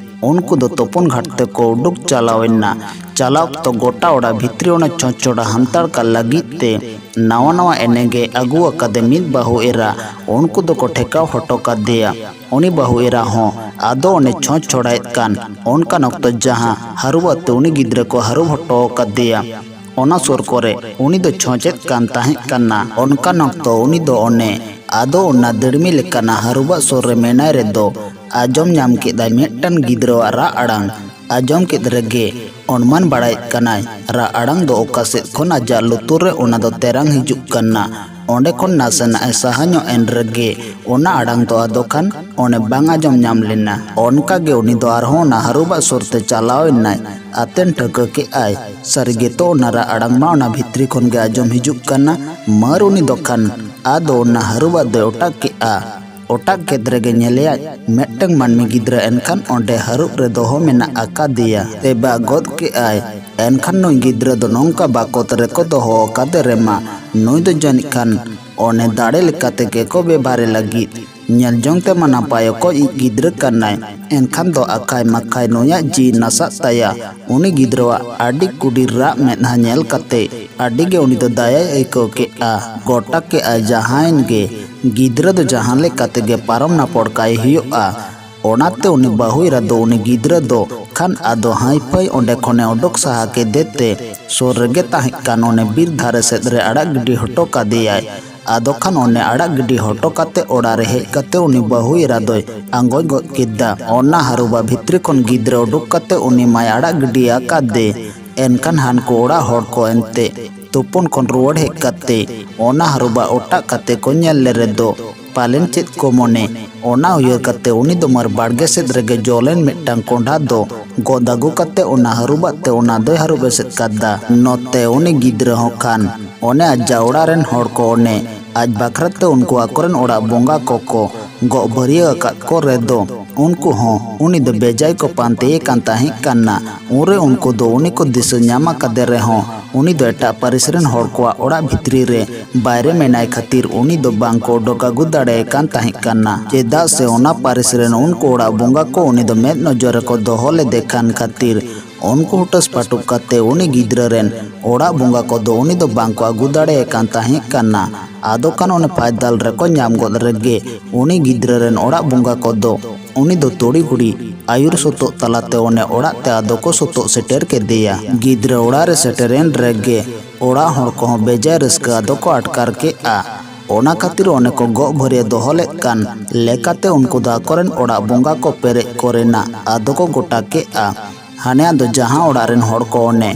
ᱩᱱᱠᱩ ᱫᱚ ᱛᱩᱯᱩᱱ ᱜᱷᱟᱴ ᱛᱮᱠᱚ ᱩᱰᱩᱠ ᱪᱟᱞᱟᱣ ᱮᱱᱟ᱾ ᱪᱟᱞᱟᱣ ᱚᱠᱛᱚ ᱜᱚᱴᱟ ᱚᱲᱟᱜ ᱵᱷᱤᱛᱨᱤ ᱚᱱᱟ ᱪᱷᱚᱸᱪ ᱪᱷᱚᱲᱟ ᱦᱟᱱᱛᱟᱲ ᱠᱟᱜ ᱞᱟᱹᱜᱤᱫ ᱛᱮ ᱱᱟᱣᱟ ᱱᱟᱣᱟ ᱮᱱᱮᱡ ᱮ ᱟᱹᱜᱩ ᱟᱠᱟᱫᱮ ᱢᱤᱫ ᱵᱟᱹᱦᱩ ᱮᱨᱟ᱾ ᱩᱱᱠᱩ ᱫᱚᱠᱚ ᱴᱷᱮᱠᱟᱣ ᱦᱚᱴᱚ ᱠᱟᱫᱮᱭᱟ᱾ ᱩᱱᱤ ᱵᱟᱹᱦᱩ ᱮᱨᱟ ᱦᱚᱸ ᱟᱫᱚ ᱚᱱᱮ ᱪᱷᱚᱸᱪ ᱪᱷᱚᱲᱟᱭᱮᱫ ᱠᱟᱱ ᱚᱱᱠᱟᱱ ᱚᱠᱛᱚ ᱡᱟᱦᱟᱸ ᱦᱟᱹᱨᱩᱵ ᱟᱛᱮ ᱩᱱᱤ ᱜᱤᱫᱽᱨᱟᱹ ᱠᱚ ᱦᱟᱹᱨᱩᱵ ᱦᱚᱴᱚ ᱟᱠᱟᱫᱮᱭᱟ, ᱚᱱᱟ ᱥᱩᱨ ᱠᱚᱨᱮ ᱩᱱᱤ ᱫᱚ ᱪᱷᱚᱸᱪᱮᱫ ᱠᱟᱱ ᱛᱟᱦᱮᱸ ᱠᱟᱱᱟ᱾ ᱚᱱᱠᱟᱱ ᱚᱠᱛᱚ ᱩᱱᱤ ᱫᱚ ᱚᱱᱮ ᱟᱫᱚ ᱚᱱᱟ ᱫᱟᱹᱲᱢᱤ ᱞᱮᱠᱟᱱᱟᱜ ᱦᱟᱹᱨᱩᱵᱟᱜ ᱥᱩᱨ ᱨᱮ ᱢᱮᱱᱟᱭ ᱨᱮᱫᱚ ᱟᱸᱡᱚᱢ ᱧᱟᱢ ᱠᱮᱫᱟᱭ ᱢᱤᱫᱴᱟᱝ ᱜᱤᱫᱽᱨᱟᱹᱣᱟᱜ ᱨᱟᱜ ᱟᱲᱟᱝ᱾ ᱟᱸᱡᱚᱢ ᱠᱮᱫ ᱨᱮᱜᱮ ᱚᱱᱢᱟᱱ ᱵᱟᱲᱟᱭᱮᱫ ᱠᱟᱱᱟᱭ ᱨᱟᱜ ᱟᱲᱟᱝ ᱫᱚ ᱚᱠᱟ ᱥᱮᱫ ᱠᱷᱚᱱ ᱟᱡᱟᱜ ᱞᱩᱛᱩᱨ ᱨᱮ ᱚᱱᱟ ᱫᱚ ᱛᱮᱨᱟᱝ ᱦᱤᱡᱩᱜ ᱠᱟᱱᱟ᱾ ᱚᱸᱰᱮ ᱠᱷᱚᱱ ᱱᱟᱥᱮᱱᱟᱜ ᱮ ᱥᱟᱦᱟ ᱧᱚᱜ ᱮᱱ ᱨᱮᱜᱮ ᱚᱱᱟ ᱟᱲᱟᱝ ᱫᱚ ᱟᱫᱚ ᱠᱷᱟᱱ ᱚᱱᱮ ᱵᱟᱝ ᱟᱸᱡᱚᱢ ᱧᱟᱢ ᱞᱮᱱᱟ᱾ ᱚᱱᱠᱟ ᱜᱮ ᱩᱱᱤ ᱫᱚ ᱟᱨᱦᱚᱸ ᱚᱱᱟ ᱦᱟᱹᱨᱩᱵᱟᱜ ᱥᱩᱨ ᱛᱮ ᱪᱟᱞᱟᱣ ᱮᱱᱟᱭ᱾ ᱟᱛᱮᱱ ᱴᱷᱟᱹᱣᱠᱟᱹ ᱠᱮᱫᱼᱟᱭ, ᱥᱟᱹᱨᱤ ᱜᱮᱛᱚ ᱚᱱᱟ ᱨᱟᱜ ᱟᱲᱟᱝ ᱢᱟ ᱚᱱᱟ ᱵᱷᱤᱛᱨᱤ ᱠᱷᱚᱱ ᱜᱮ ᱟᱸᱡᱚᱢ ᱦᱤᱡᱩᱜ ᱠᱟᱱᱟ᱾ ᱢᱟᱹᱨ ᱩᱱᱤ ᱫᱚ ᱠᱷᱟᱱ ᱟᱫᱚ ᱚᱱᱟ ᱦᱟᱹᱨᱩᱵᱟᱜ ᱫᱚᱭ ᱚᱴᱟᱜ ᱠᱮᱫᱼᱟ᱾ ᱚᱴᱟᱜ ᱠᱮᱫ ᱨᱮᱜᱮ ᱧᱮᱞᱮᱭᱟᱭ ᱢᱤᱫᱴᱟᱝ ᱢᱟᱹᱱᱢᱤ ᱜᱤᱫᱽᱨᱟᱹ᱾ ᱮᱱᱠᱷᱟᱱ ᱚᱸᱰᱮ ᱦᱟᱹᱨᱩᱵ ᱨᱮ ᱫᱚᱦᱚ ᱢᱮᱱᱟᱜ ᱟᱠᱟᱫᱮᱭᱟ᱾ ᱛᱮᱵᱟ ᱜᱚᱫ ᱠᱮᱫᱼᱟᱭ᱾ ᱮᱱᱠᱷᱟᱱ ᱱᱩᱭ ᱜᱤᱫᱽᱨᱟᱹ ᱫᱚ ᱱᱚᱝᱠᱟ ᱵᱟᱠᱚᱛ ᱨᱮᱠᱚ ᱫᱚᱦᱚ ᱟᱠᱟᱫᱮ ᱨᱮᱢᱟ ᱱᱩᱭ ᱫᱚ ᱡᱟᱹᱱᱤᱡ ᱠᱷᱟᱱ ᱚᱱᱮ ᱫᱟᱲᱮ ᱞᱮᱠᱟ ᱛᱮᱜᱮ ᱠᱚ ᱵᱮᱵᱷᱟᱨᱮ ᱞᱟᱹᱜᱤᱫ᱾ ᱧᱮᱞ ᱡᱚᱝ ᱛᱮᱢᱟ ᱱᱟᱯᱟᱭ ᱚᱠᱚᱡ ᱤᱡ ᱜᱤᱫᱽᱨᱟᱹ ᱠᱟᱱᱟᱭ, ᱮᱱᱠᱷᱟᱱ ᱫᱚ ᱟᱠᱷᱟᱭ ᱢᱟᱠᱷᱟᱭ ᱱᱩᱭᱟᱜ ᱡᱤᱣᱤ ᱱᱟᱥᱟᱜ ᱛᱟᱭᱟ᱾ ᱩᱱᱤ ᱜᱤᱫᱽᱨᱟᱹᱣᱟᱜ ᱟᱹᱰᱤ ᱠᱩᱰᱤ ᱨᱟᱜ ᱢᱮᱫᱦᱟ ᱧᱮᱞ ᱠᱟᱛᱮ ᱟᱹᱰᱤ ᱜᱮ ᱩᱱᱤ ᱫᱚ ᱫᱟᱭᱟᱭ ᱟᱹᱭᱠᱟᱹᱣ ᱠᱮᱫᱼᱟ᱾ ᱜᱚᱴᱟ ᱠᱮᱫᱼᱟᱭ ᱡᱟᱦᱟᱸᱭᱮᱱ ᱜᱮ ᱜᱤᱫᱽᱨᱟᱹ ᱫᱚ ᱡᱟᱦᱟᱸ ᱞᱮᱠᱟ ᱛᱮᱜᱮ ᱯᱟᱨᱚᱢ ᱱᱟᱯᱚᱲ ᱠᱟᱭ ᱦᱩᱭᱩᱜᱼᱟ᱾ ᱚᱱᱟᱛᱮ ᱩᱱᱤ ᱵᱟᱹᱦᱩ ᱮᱨᱟ ᱫᱚ ᱩᱱᱤ ᱜᱤᱫᱽᱨᱟᱹ ᱫᱚ ᱠᱷᱟᱱ ᱟᱫᱚ ᱦᱟᱹᱭ ᱯᱷᱟᱹᱭ ᱚᱸᱰᱮ ᱠᱷᱚᱱᱮ ᱚᱰᱚᱠ ᱥᱟᱦᱟ ᱠᱮᱫᱮ ᱛᱮ ᱥᱩᱨ ᱨᱮᱜᱮ ᱛᱟᱦᱮᱸ ᱠᱟᱱ ᱚᱱᱮ ᱵᱤᱨ ᱫᱷᱟᱨᱮ ᱥᱮᱫ ᱨᱮ ᱟᱲᱟᱜ ᱜᱤᱰᱤ ᱦᱚᱴᱚ ᱠᱟᱫᱮᱭᱟᱭ᱾ ᱟᱫᱚ ᱠᱷᱟᱱ ᱚᱱᱮ ᱟᱲᱟᱜ ᱜᱤᱰᱤ ᱦᱚᱴᱚ ᱠᱟᱛᱮ ᱚᱲᱟᱜ ᱨᱮ ᱦᱮᱡ ᱠᱟᱛᱮ ᱩᱱᱤ ᱵᱟᱹᱦᱩ ᱮᱨᱟ ᱫᱚᱭ ᱟᱸᱜᱚᱪ ᱜᱚᱫ ᱠᱮᱫᱟ᱾ ᱚᱱᱟ ᱦᱟᱹᱨᱩᱵᱟ ᱵᱷᱤᱛᱨᱤ ᱠᱷᱚᱱ ᱜᱤᱫᱽᱨᱟᱹ ᱩᱰᱩᱠ ᱠᱟᱛᱮ ᱩᱱᱤ ᱢᱟᱭ ᱟᱲᱟᱜ ᱜᱤᱰᱤ ᱟᱠᱟᱫᱮ᱾ ᱮᱱᱠᱷᱟᱱ ᱦᱟᱱᱠᱩ ᱚᱲᱟᱜ ᱦᱚᱲ ᱠᱚ ᱮᱱᱛᱮ ᱛᱩᱯᱩᱱ ᱠᱷᱚᱱ ᱨᱩᱣᱟᱹᱲ ᱦᱮᱡ ᱠᱟᱛᱮ ᱚᱱᱟ ᱦᱟᱹᱨᱩᱵᱟ ᱚᱴᱟᱜ ᱠᱟᱛᱮ ᱠᱚ ᱧᱮᱞ ᱞᱮ ᱨᱮᱫᱚ ᱯᱟᱞᱮᱱ ᱪᱮᱫ ᱠᱚ ᱢᱚᱱᱮ᱾ ᱚᱱᱟ ᱩᱭᱦᱟᱹᱨ ᱠᱟᱛᱮ ᱩᱱᱤ ᱫᱚ ᱢᱟᱨ ᱵᱟᱲᱜᱮ ᱥᱮᱫ ᱨᱮᱜᱮ ᱡᱚ ᱞᱮᱱ ᱢᱤᱫᱴᱟᱝ ᱠᱚᱸᱰᱷᱟ ᱫᱚ ᱜᱚᱫ ᱟᱹᱜᱩ ᱠᱟᱛᱮ ᱚᱱᱟ ᱦᱟᱹᱨᱩᱵᱟᱜ ᱛᱮ ᱚᱱᱟ ᱫᱚᱭ ᱦᱟᱹᱨᱩᱵ ᱮᱥᱮᱫ ᱠᱟᱫᱟ᱾ ᱱᱚᱛᱮ ᱩᱱᱤ ᱜᱤᱫᱽᱨᱟᱹ ᱦᱚᱸ ᱠᱷᱟᱱ ᱚᱱᱮ ᱟᱡᱟᱜ ᱚᱲᱟᱜ ᱨᱮᱱ ᱦᱚᱲ ᱠᱚ ᱚᱱᱮ ᱟᱡ ᱵᱟᱠᱷᱨᱟ ᱛᱮ ᱩᱱᱠᱩ ᱟᱠᱚᱨᱮᱱ ᱚᱲᱟᱜ ᱵᱚᱸᱜᱟ ᱠᱚᱠᱚ ᱜᱚᱜ ᱵᱷᱟᱹᱨᱭᱟᱹ ᱟᱠᱟᱫ ᱠᱚ ᱨᱮᱫᱚ ᱩᱱᱠᱩ ᱦᱚᱸ ᱩᱱᱤ ᱫᱚ ᱵᱮᱡᱟᱭ ᱠᱚ ᱯᱟᱱᱛᱮᱭᱮ ᱠᱟᱱ ᱛᱟᱦᱮᱸ ᱠᱟᱱᱟ᱾ ᱩᱱᱨᱮ ᱩᱱᱠᱩ ᱫᱚ ᱩᱱᱤ ᱠᱚ ᱫᱤᱥᱟᱹ ᱧᱟᱢ ᱟᱠᱟᱫᱮ ᱨᱮᱦᱚᱸ, ᱩᱱᱤ ᱫᱚ ᱮᱴᱟᱜ ᱯᱟᱹᱨᱤᱥ ᱨᱮᱱ ᱦᱚᱲ ᱠᱚᱣᱟᱜ ᱚᱲᱟᱜ ᱵᱷᱤᱛᱨᱤ ᱨᱮ ᱵᱟᱭᱨᱮ ᱢᱮᱱᱟᱭ ᱠᱷᱟᱹᱛᱤᱨ ᱩᱱᱤ ᱫᱚ ᱵᱟᱝ ᱠᱚ ᱚᱰᱚᱠ ᱟᱹᱜᱩ ᱫᱟᱲᱮᱭᱟᱭ ᱠᱟᱱ ᱛᱟᱦᱮᱸ ᱠᱟᱱᱟ, ᱪᱮᱫᱟᱜ ᱥᱮ ᱚᱱᱟ ᱯᱟᱹᱨᱤᱥ ᱨᱮᱱ ᱩᱱᱠᱩ ᱚᱲᱟᱜ ᱵᱚᱸᱜᱟ ᱠᱚ ᱩᱱᱤ ᱫᱚ ᱢᱮᱫ ᱱᱚᱡᱚᱨ ᱨᱮᱠᱚ ᱫᱚᱦᱚ ᱞᱮᱫᱮ ᱠᱟᱱ ᱠᱷᱟᱹᱛᱤᱨ᱾ ᱩᱱᱠᱩ ᱦᱩᱴᱟᱹᱥ ᱯᱟᱹᱴᱩᱵ ᱠᱟᱛᱮ ᱩᱱᱤ ᱜᱤᱫᱽᱨᱟᱹ ᱨᱮᱱ ᱚᱲᱟᱜ ᱵᱚᱸᱜᱟ ᱠᱚᱫᱚ ᱩᱱᱤ ᱫᱚ ᱵᱟᱝ ᱠᱚ ᱟᱹᱜᱩ ᱫᱟᱲᱮᱭᱟᱭ ᱠᱟᱱ ᱛᱟᱦᱮᱸ ᱠᱟᱱᱟ᱾ ᱟᱫᱚ ᱠᱷᱟᱱ ᱚᱱᱮ ᱯᱷᱟᱭᱫᱟᱞ ᱨᱮᱠᱚ ᱧᱟᱢ ᱜᱚᱫ ᱨᱮᱜᱮ ᱩᱱᱤ ᱜᱤᱫᱽᱨᱟᱹ ᱨᱮᱱ ᱚᱲᱟᱜ ᱵᱚᱸᱜᱟ ᱠᱚᱫᱚ ᱩᱱᱤ ᱫᱚ ᱛᱩᱲᱤ ᱜᱷᱩᱲᱤ ᱟᱹᱭᱩᱨ ᱥᱩᱛᱩᱜ ᱛᱟᱞᱟᱛᱮ ᱚᱱᱮ ᱚᱲᱟᱜ ᱛᱮ ᱟᱫᱚ ᱠᱚ ᱥᱩᱛᱩᱜ ᱥᱮᱴᱮᱨ ᱠᱮᱫᱮᱭᱟ᱾ ᱜᱤᱫᱽᱨᱟᱹ ᱚᱲᱟᱜ ᱨᱮ ᱥᱮᱴᱮᱨᱮᱱ ᱨᱮᱜᱮ ᱚᱲᱟᱜ ᱦᱚᱲ ᱠᱚᱦᱚᱸ ᱵᱮᱡᱟᱭ ᱨᱟᱹᱥᱠᱟᱹ ᱟᱫᱚ ᱠᱚ ᱟᱴᱠᱟᱨ ᱠᱮᱫᱼᱟ᱾ ᱚᱱᱟ ᱠᱷᱟᱹᱛᱤᱨ ᱚᱱᱮ ᱠᱚ ᱜᱚᱜ ᱵᱷᱟᱹᱨᱭᱟᱹ ᱫᱚᱦᱚ ᱞᱮᱫ ᱠᱟᱱ ᱞᱮᱠᱟᱛᱮ ᱩᱱᱠᱩ ᱫᱚ ᱟᱠᱚᱨᱮᱱ ᱚᱲᱟᱜ ᱵᱚᱸᱜᱟ ᱠᱚ ᱯᱮᱨᱮᱡ ᱠᱚᱨᱮᱱᱟᱜ ᱟᱫᱚ ᱠᱚ ᱜᱚᱴᱟ ᱠᱮᱫᱼᱟ᱾ ᱦᱟᱱᱮ ᱟᱫᱚ ᱡᱟᱦᱟᱸ ᱚᱲᱟᱜ ᱨᱮᱱ ᱦᱚᱲ ᱠᱚ ᱚᱱᱮ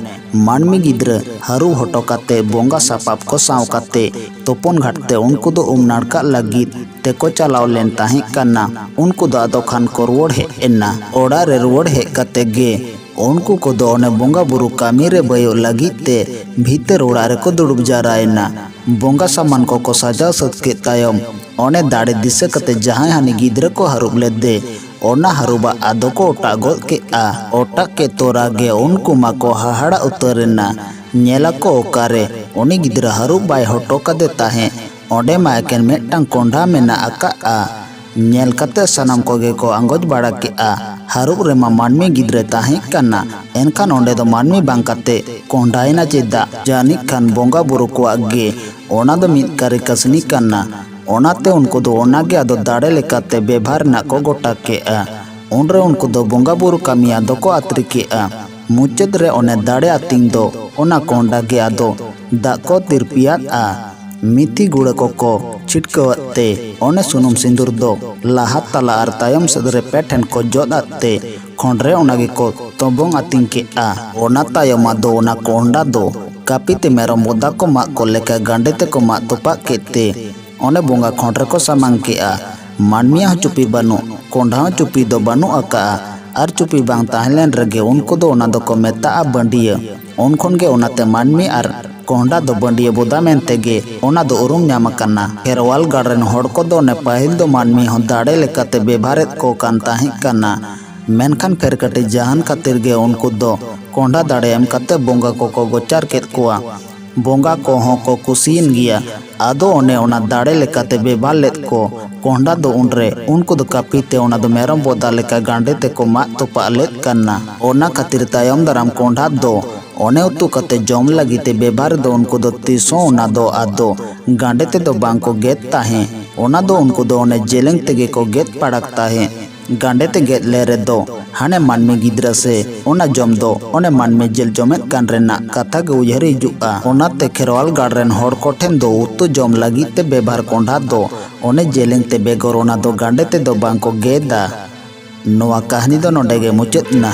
ᱢᱟᱹᱱᱢᱤ ᱜᱤᱫᱽᱨᱟᱹ ᱦᱟᱹᱨᱩᱵ ᱦᱚᱴᱚ ᱠᱟᱛᱮ ᱵᱚᱸᱜᱟ ᱥᱟᱯᱟᱵ ᱠᱚ ᱥᱟᱶ ᱠᱟᱛᱮ ᱛᱩᱯᱩᱱ ᱜᱷᱟᱴ ᱛᱮ ᱩᱱᱠᱩ ᱫᱚ ᱩᱢ ᱱᱟᱲᱠᱟᱜ ᱞᱟᱹᱜᱤᱫ ᱛᱮᱠᱚ ᱪᱟᱞᱟᱣ ᱞᱮᱱ ᱛᱟᱦᱮᱸ ᱠᱟᱱᱟ᱾ ᱩᱱᱠᱩ ᱫᱚ ᱟᱫᱚ ᱠᱷᱟᱱ ᱠᱚ ᱨᱩᱣᱟᱹᱲ ᱦᱮᱡ ᱮᱱᱟ᱾ ᱚᱲᱟᱜ ᱨᱮ ᱨᱩᱣᱟᱹᱲ ᱦᱮᱡ ᱠᱟᱛᱮ ᱜᱮ ᱩᱱᱠᱩ ᱠᱚᱫᱚ ᱚᱱᱮ ᱵᱚᱸᱜᱟ ᱵᱩᱨᱩ ᱠᱟᱹᱢᱤ ᱨᱮ ᱵᱟᱹᱭᱚᱜ ᱞᱟᱹᱜᱤᱫ ᱛᱮ ᱵᱷᱤᱛᱟᱹᱨ ᱚᱲᱟᱜ ᱨᱮᱠᱚ ᱫᱩᱲᱩᱵ ᱡᱟᱣᱨᱟᱭᱮᱱᱟ᱾ ᱵᱚᱸᱜᱟ ᱥᱟᱢᱟᱱ ᱠᱚᱠᱚ ᱥᱟᱡᱟᱣ ᱥᱟᱹᱛ ᱠᱮᱫ ᱛᱟᱭᱚᱢ, ᱚᱱᱮ ᱫᱟᱲᱮ ᱫᱤᱥᱟᱹ ᱠᱟᱛᱮ ᱡᱟᱦᱟᱸᱭ ᱦᱟᱹᱱᱤ ᱜᱤᱫᱽᱨᱟᱹ ᱠᱚ ᱦᱟᱹᱨᱩᱵ ᱞᱮᱫᱮ, ᱚᱱᱟ ᱦᱟᱹᱨᱩᱵᱟᱜ ᱟᱫᱚ ᱠᱚ ᱚᱴᱟᱜ ᱜᱚᱫ ᱠᱮᱫᱼᱟ᱾ ᱚᱴᱟᱜ ᱠᱮᱫ ᱛᱚᱨᱟ ᱜᱮ ᱩᱱᱠᱩ ᱢᱟᱠᱚ ᱦᱟᱦᱟᱲᱟᱜ ᱩᱛᱟᱹᱨ ᱮᱱᱟ᱾ ᱧᱮᱞᱟᱠᱚ ᱚᱠᱟᱨᱮ ᱩᱱᱤ ᱜᱤᱫᱽᱨᱟᱹ ᱦᱟᱹᱨᱩᱵ ᱵᱟᱭ ᱦᱚᱴᱚ ᱠᱟᱫᱮ ᱛᱟᱦᱮᱸᱫ, ᱚᱸᱰᱮ ᱢᱟ ᱮᱠᱮᱱ ᱢᱤᱫᱴᱟᱝ ᱠᱚᱸᱰᱷᱟ ᱢᱮᱱᱟᱜ ᱟᱠᱟᱫᱼᱟ᱾ ᱧᱮᱞ ᱠᱟᱛᱮ ᱥᱟᱱᱟᱢ ᱠᱚᱜᱮ ᱠᱚ ᱟᱸᱜᱚᱪ ᱵᱟᱲᱟ ᱠᱮᱫᱼᱟ, ᱦᱟᱹᱨᱩᱵ ᱨᱮᱢᱟ ᱢᱟᱹᱱᱢᱤ ᱜᱤᱫᱽᱨᱟᱹ ᱛᱟᱦᱮᱸ ᱠᱟᱱᱟ, ᱮᱱᱠᱷᱟᱱ ᱚᱸᱰᱮ ᱫᱚ ᱢᱟᱹᱱᱢᱤ ᱵᱟᱝ ᱠᱟᱛᱮ ᱠᱚᱸᱰᱷᱟᱭᱮᱱᱟ ᱪᱮᱫᱟᱜ? ᱡᱟᱹᱱᱤᱡ ᱠᱷᱟᱱ ᱵᱚᱸᱜᱟ ᱵᱩᱨᱩ ᱠᱚᱣᱟᱜ ᱜᱮ ᱚᱱᱟ ᱫᱚ ᱢᱤᱫ ᱠᱟᱹᱨᱤ ᱠᱟᱹᱥᱱᱤ ᱠᱟᱱᱟ᱾ ᱚᱱᱟᱛᱮ ᱩᱱᱠᱩ ᱫᱚ ᱚᱱᱟᱜᱮ ᱟᱫᱚ ᱫᱟᱲᱮ ᱞᱮᱠᱟᱛᱮ ᱵᱮᱵᱷᱟᱨ ᱨᱮᱱᱟᱜ ᱠᱚ ᱜᱚᱴᱟ ᱠᱮᱫᱼᱟ᱾ ᱩᱱᱨᱮ ᱩᱱᱠᱩ ᱫᱚ ᱵᱚᱸᱜᱟ ᱵᱩᱨᱩ ᱠᱟᱹᱢᱤᱭᱟᱹ ᱫᱚᱠᱚ ᱟᱛᱨᱤ ᱠᱮᱫᱼᱟ᱾ ᱢᱩᱪᱟᱹᱫ ᱨᱮ ᱚᱱᱮ ᱫᱟᱲᱮ ᱟᱹᱛᱤᱧ ᱫᱚ ᱚᱱᱟ ᱠᱚᱸᱰᱟ ᱜᱮ ᱟᱫᱚ ᱫᱟᱜ ᱠᱚ ᱛᱤᱨᱯᱤᱭᱟᱫᱼᱟ᱾ ᱢᱤᱛᱷᱤ ᱜᱩᱲᱟᱹ ᱠᱚᱠᱚ ᱪᱷᱤᱴᱠᱟᱹᱣᱟᱫ ᱛᱮ ᱚᱱᱮ ᱥᱩᱱᱩᱢ ᱥᱤᱸᱫᱩᱨ ᱫᱚ ᱞᱟᱦᱟ ᱛᱟᱞᱟ ᱟᱨ ᱛᱟᱭᱚᱢ ᱥᱮᱫ ᱨᱮ ᱯᱮ ᱴᱷᱮᱱ ᱠᱚ ᱡᱚᱫ ᱟᱫ ᱛᱮ ᱠᱷᱚᱸᱰ ᱨᱮ ᱚᱱᱟ ᱜᱮᱠᱚ ᱛᱚᱵᱚᱝ ᱟᱹᱛᱤᱧ ᱠᱮᱫᱼᱟ᱾ ᱚᱱᱟ ᱛᱟᱭᱚᱢ ᱟᱫᱚ ᱚᱱᱟ ᱠᱚᱸᱰᱟ ᱫᱚ ᱠᱟᱹᱯᱤ ᱛᱮ ᱢᱮᱨᱚᱢ ᱵᱚᱫᱟ ᱠᱚ ᱢᱟᱜ ᱠᱚ ᱞᱮᱠᱟ ᱜᱟᱸᱰᱮ ᱛᱮᱠᱚ ᱢᱟᱜ ᱛᱚᱯᱟᱜ ᱠᱮᱫ ᱛᱮ ᱚᱱᱮ ᱵᱚᱸᱜᱟ ᱠᱷᱚᱸᱰ ᱨᱮᱠᱚ ᱥᱟᱢᱟᱝ ᱠᱮᱫᱼᱟ᱾ ᱢᱟᱹᱱᱢᱤᱭᱟᱜ ᱦᱚᱸ ᱪᱩᱯᱤ ᱵᱟᱹᱱᱩᱜ, ᱠᱚᱸᱰᱷᱟ ᱦᱚᱸ ᱪᱩᱯᱤ ᱫᱚ ᱵᱟᱹᱱᱩᱜ ᱟᱠᱟᱫᱼᱟ᱾ ᱟᱨ ᱪᱩᱯᱤ ᱵᱟᱝ ᱛᱟᱦᱮᱸ ᱞᱮᱱ ᱨᱮᱜᱮ ᱩᱱᱠᱩ ᱫᱚ ᱚᱱᱟ ᱫᱚᱠᱚ ᱢᱮᱛᱟᱜᱼᱟ ᱵᱟᱹᱰᱤᱭᱟᱹ᱾ ᱩᱱ ᱠᱷᱚᱱ ᱜᱮ ᱚᱱᱟᱛᱮ ᱢᱟᱹᱱᱢᱤ ᱟᱨ ᱠᱚᱸᱦᱰᱟ ᱫᱚ ᱵᱟᱹᱰᱤᱭᱟᱹ ᱵᱚᱫᱟ ᱢᱮᱱᱛᱮ ᱜᱮ ᱚᱱᱟ ᱫᱚ ᱩᱨᱩᱢ ᱧᱟᱢ ᱟᱠᱟᱱᱟ᱾ ᱠᱷᱮᱨᱣᱟᱞ ᱜᱟᱲ ᱨᱮᱱ ᱦᱚᱲ ᱠᱚᱫᱚ ᱚᱱᱮ ᱯᱟᱹᱦᱤᱞ ᱫᱚ ᱢᱟᱹᱱᱢᱤ ᱦᱚᱸ ᱫᱟᱲᱮ ᱞᱮᱠᱟᱛᱮ ᱵᱮᱵᱷᱟᱨᱮᱫ ᱠᱚ ᱠᱟᱱ ᱛᱟᱦᱮᱸ ᱠᱟᱱᱟ, ᱢᱮᱱᱠᱷᱟᱱ ᱯᱷᱮᱨ ᱠᱟᱹᱴᱤᱡ ᱡᱟᱦᱟᱱ ᱠᱷᱟᱹᱛᱤᱨ ᱜᱮ ᱩᱱᱠᱩ ᱫᱚ ᱠᱚᱸᱦᱰᱟ ᱫᱟᱲᱮ ᱮᱢ ᱠᱟᱛᱮ ᱵᱚᱸᱜᱟ ᱠᱚᱠᱚ ᱜᱚᱪᱟᱨ ᱠᱮᱫ ᱠᱚᱣᱟ᱾ ᱵᱚᱸᱜᱟ ᱠᱚᱦᱚᱸ ᱠᱚ ᱠᱩᱥᱤᱭᱮᱱ ᱜᱮᱭᱟ᱾ ᱟᱫᱚ ᱚᱱᱮ ᱚᱱᱟ ᱫᱟᱲᱮ ᱞᱮᱠᱟᱛᱮ ᱵᱮᱵᱷᱟᱨ ᱞᱮᱫ ᱠᱚ ᱠᱚᱸᱦᱰᱟ ᱫᱚ ᱩᱱᱨᱮ ᱩᱱᱠᱩ ᱫᱚ ᱠᱟᱹᱯᱤ ᱛᱮ ᱚᱱᱟ ᱫᱚ ᱢᱮᱨᱚᱢ ᱵᱚᱫᱟ ᱞᱮᱠᱟ ᱜᱟᱸᱰᱮ ᱛᱮᱠᱚ ᱢᱟᱜ ᱛᱚᱯᱟᱜ ᱞᱮᱫ ᱠᱟᱱᱟ᱾ ᱚᱱᱟ ᱠᱷᱟᱹᱛᱤᱨ ᱛᱟᱭᱚᱢ ᱫᱟᱨᱟᱢ ᱠᱚᱸᱦᱰᱟ ᱫᱚ ᱚᱱᱮ ᱩᱛᱩ ᱠᱟᱛᱮ ᱡᱚᱢ ᱞᱟᱹᱜᱤᱫ ᱛᱮ ᱵᱮᱵᱷᱟᱨ ᱫᱚ ᱩᱱᱠᱩ ᱫᱚ ᱛᱤᱥ ᱦᱚᱸ ᱚᱱᱟ ᱫᱚ ᱟᱫᱚ ᱜᱟᱸᱰᱮ ᱛᱮᱫᱚ ᱵᱟᱝ ᱠᱚ ᱜᱮᱫ ᱛᱟᱦᱮᱸᱫ᱾ ᱚᱱᱟ ᱫᱚ ᱩᱱᱠᱩ ᱫᱚ ᱚᱱᱮ ᱡᱮᱞᱮᱝ ᱛᱮᱜᱮ ᱠᱚ ᱜᱮᱫ ᱯᱟᱲᱟᱜ ᱛᱟᱦᱮᱸᱫ᱾ ᱜᱟᱸᱰᱮ ᱛᱮ ᱜᱮᱫ ᱞᱮ ᱨᱮᱫᱚ ᱦᱟᱱᱮ ᱢᱟᱹᱱᱢᱤ ᱜᱤᱫᱽᱨᱟᱹ ᱥᱮ ᱚᱱᱟ ᱡᱚᱢ ᱫᱚ ᱚᱱᱮ ᱢᱟᱹᱱᱢᱤ ᱡᱤᱞ ᱡᱚᱢᱮᱫ ᱠᱟᱱ ᱨᱮᱱᱟᱜ ᱠᱟᱛᱷᱟ ᱜᱮ ᱩᱭᱦᱟᱹᱨ ᱦᱤᱡᱩᱜᱼᱟ᱾ ᱚᱱᱟᱛᱮ ᱠᱷᱮᱨᱣᱟᱞ ᱜᱟᱲ ᱨᱮᱱ ᱦᱚᱲ ᱠᱚᱴᱷᱮᱱ ᱫᱚ ᱩᱛᱩ ᱡᱚᱢ ᱞᱟᱹᱜᱤᱫ ᱛᱮ ᱵᱮᱵᱷᱟᱨ ᱠᱚᱸᱦᱰᱟ ᱫᱚ ᱚᱱᱮ ᱡᱮᱞᱮᱝ ᱛᱮ ᱵᱮᱜᱚᱨ ᱚᱱᱟ ᱫᱚ ᱜᱟᱸᱰᱮ ᱛᱮᱫᱚ ᱵᱟᱝ ᱠᱚ ᱜᱮᱫᱟ᱾ ᱱᱚᱣᱟ ᱠᱟᱹᱦᱱᱤ ᱫᱚ ᱱᱚᱰᱮ ᱜᱮ ᱢᱩᱪᱟᱹᱫ ᱮᱱᱟ᱾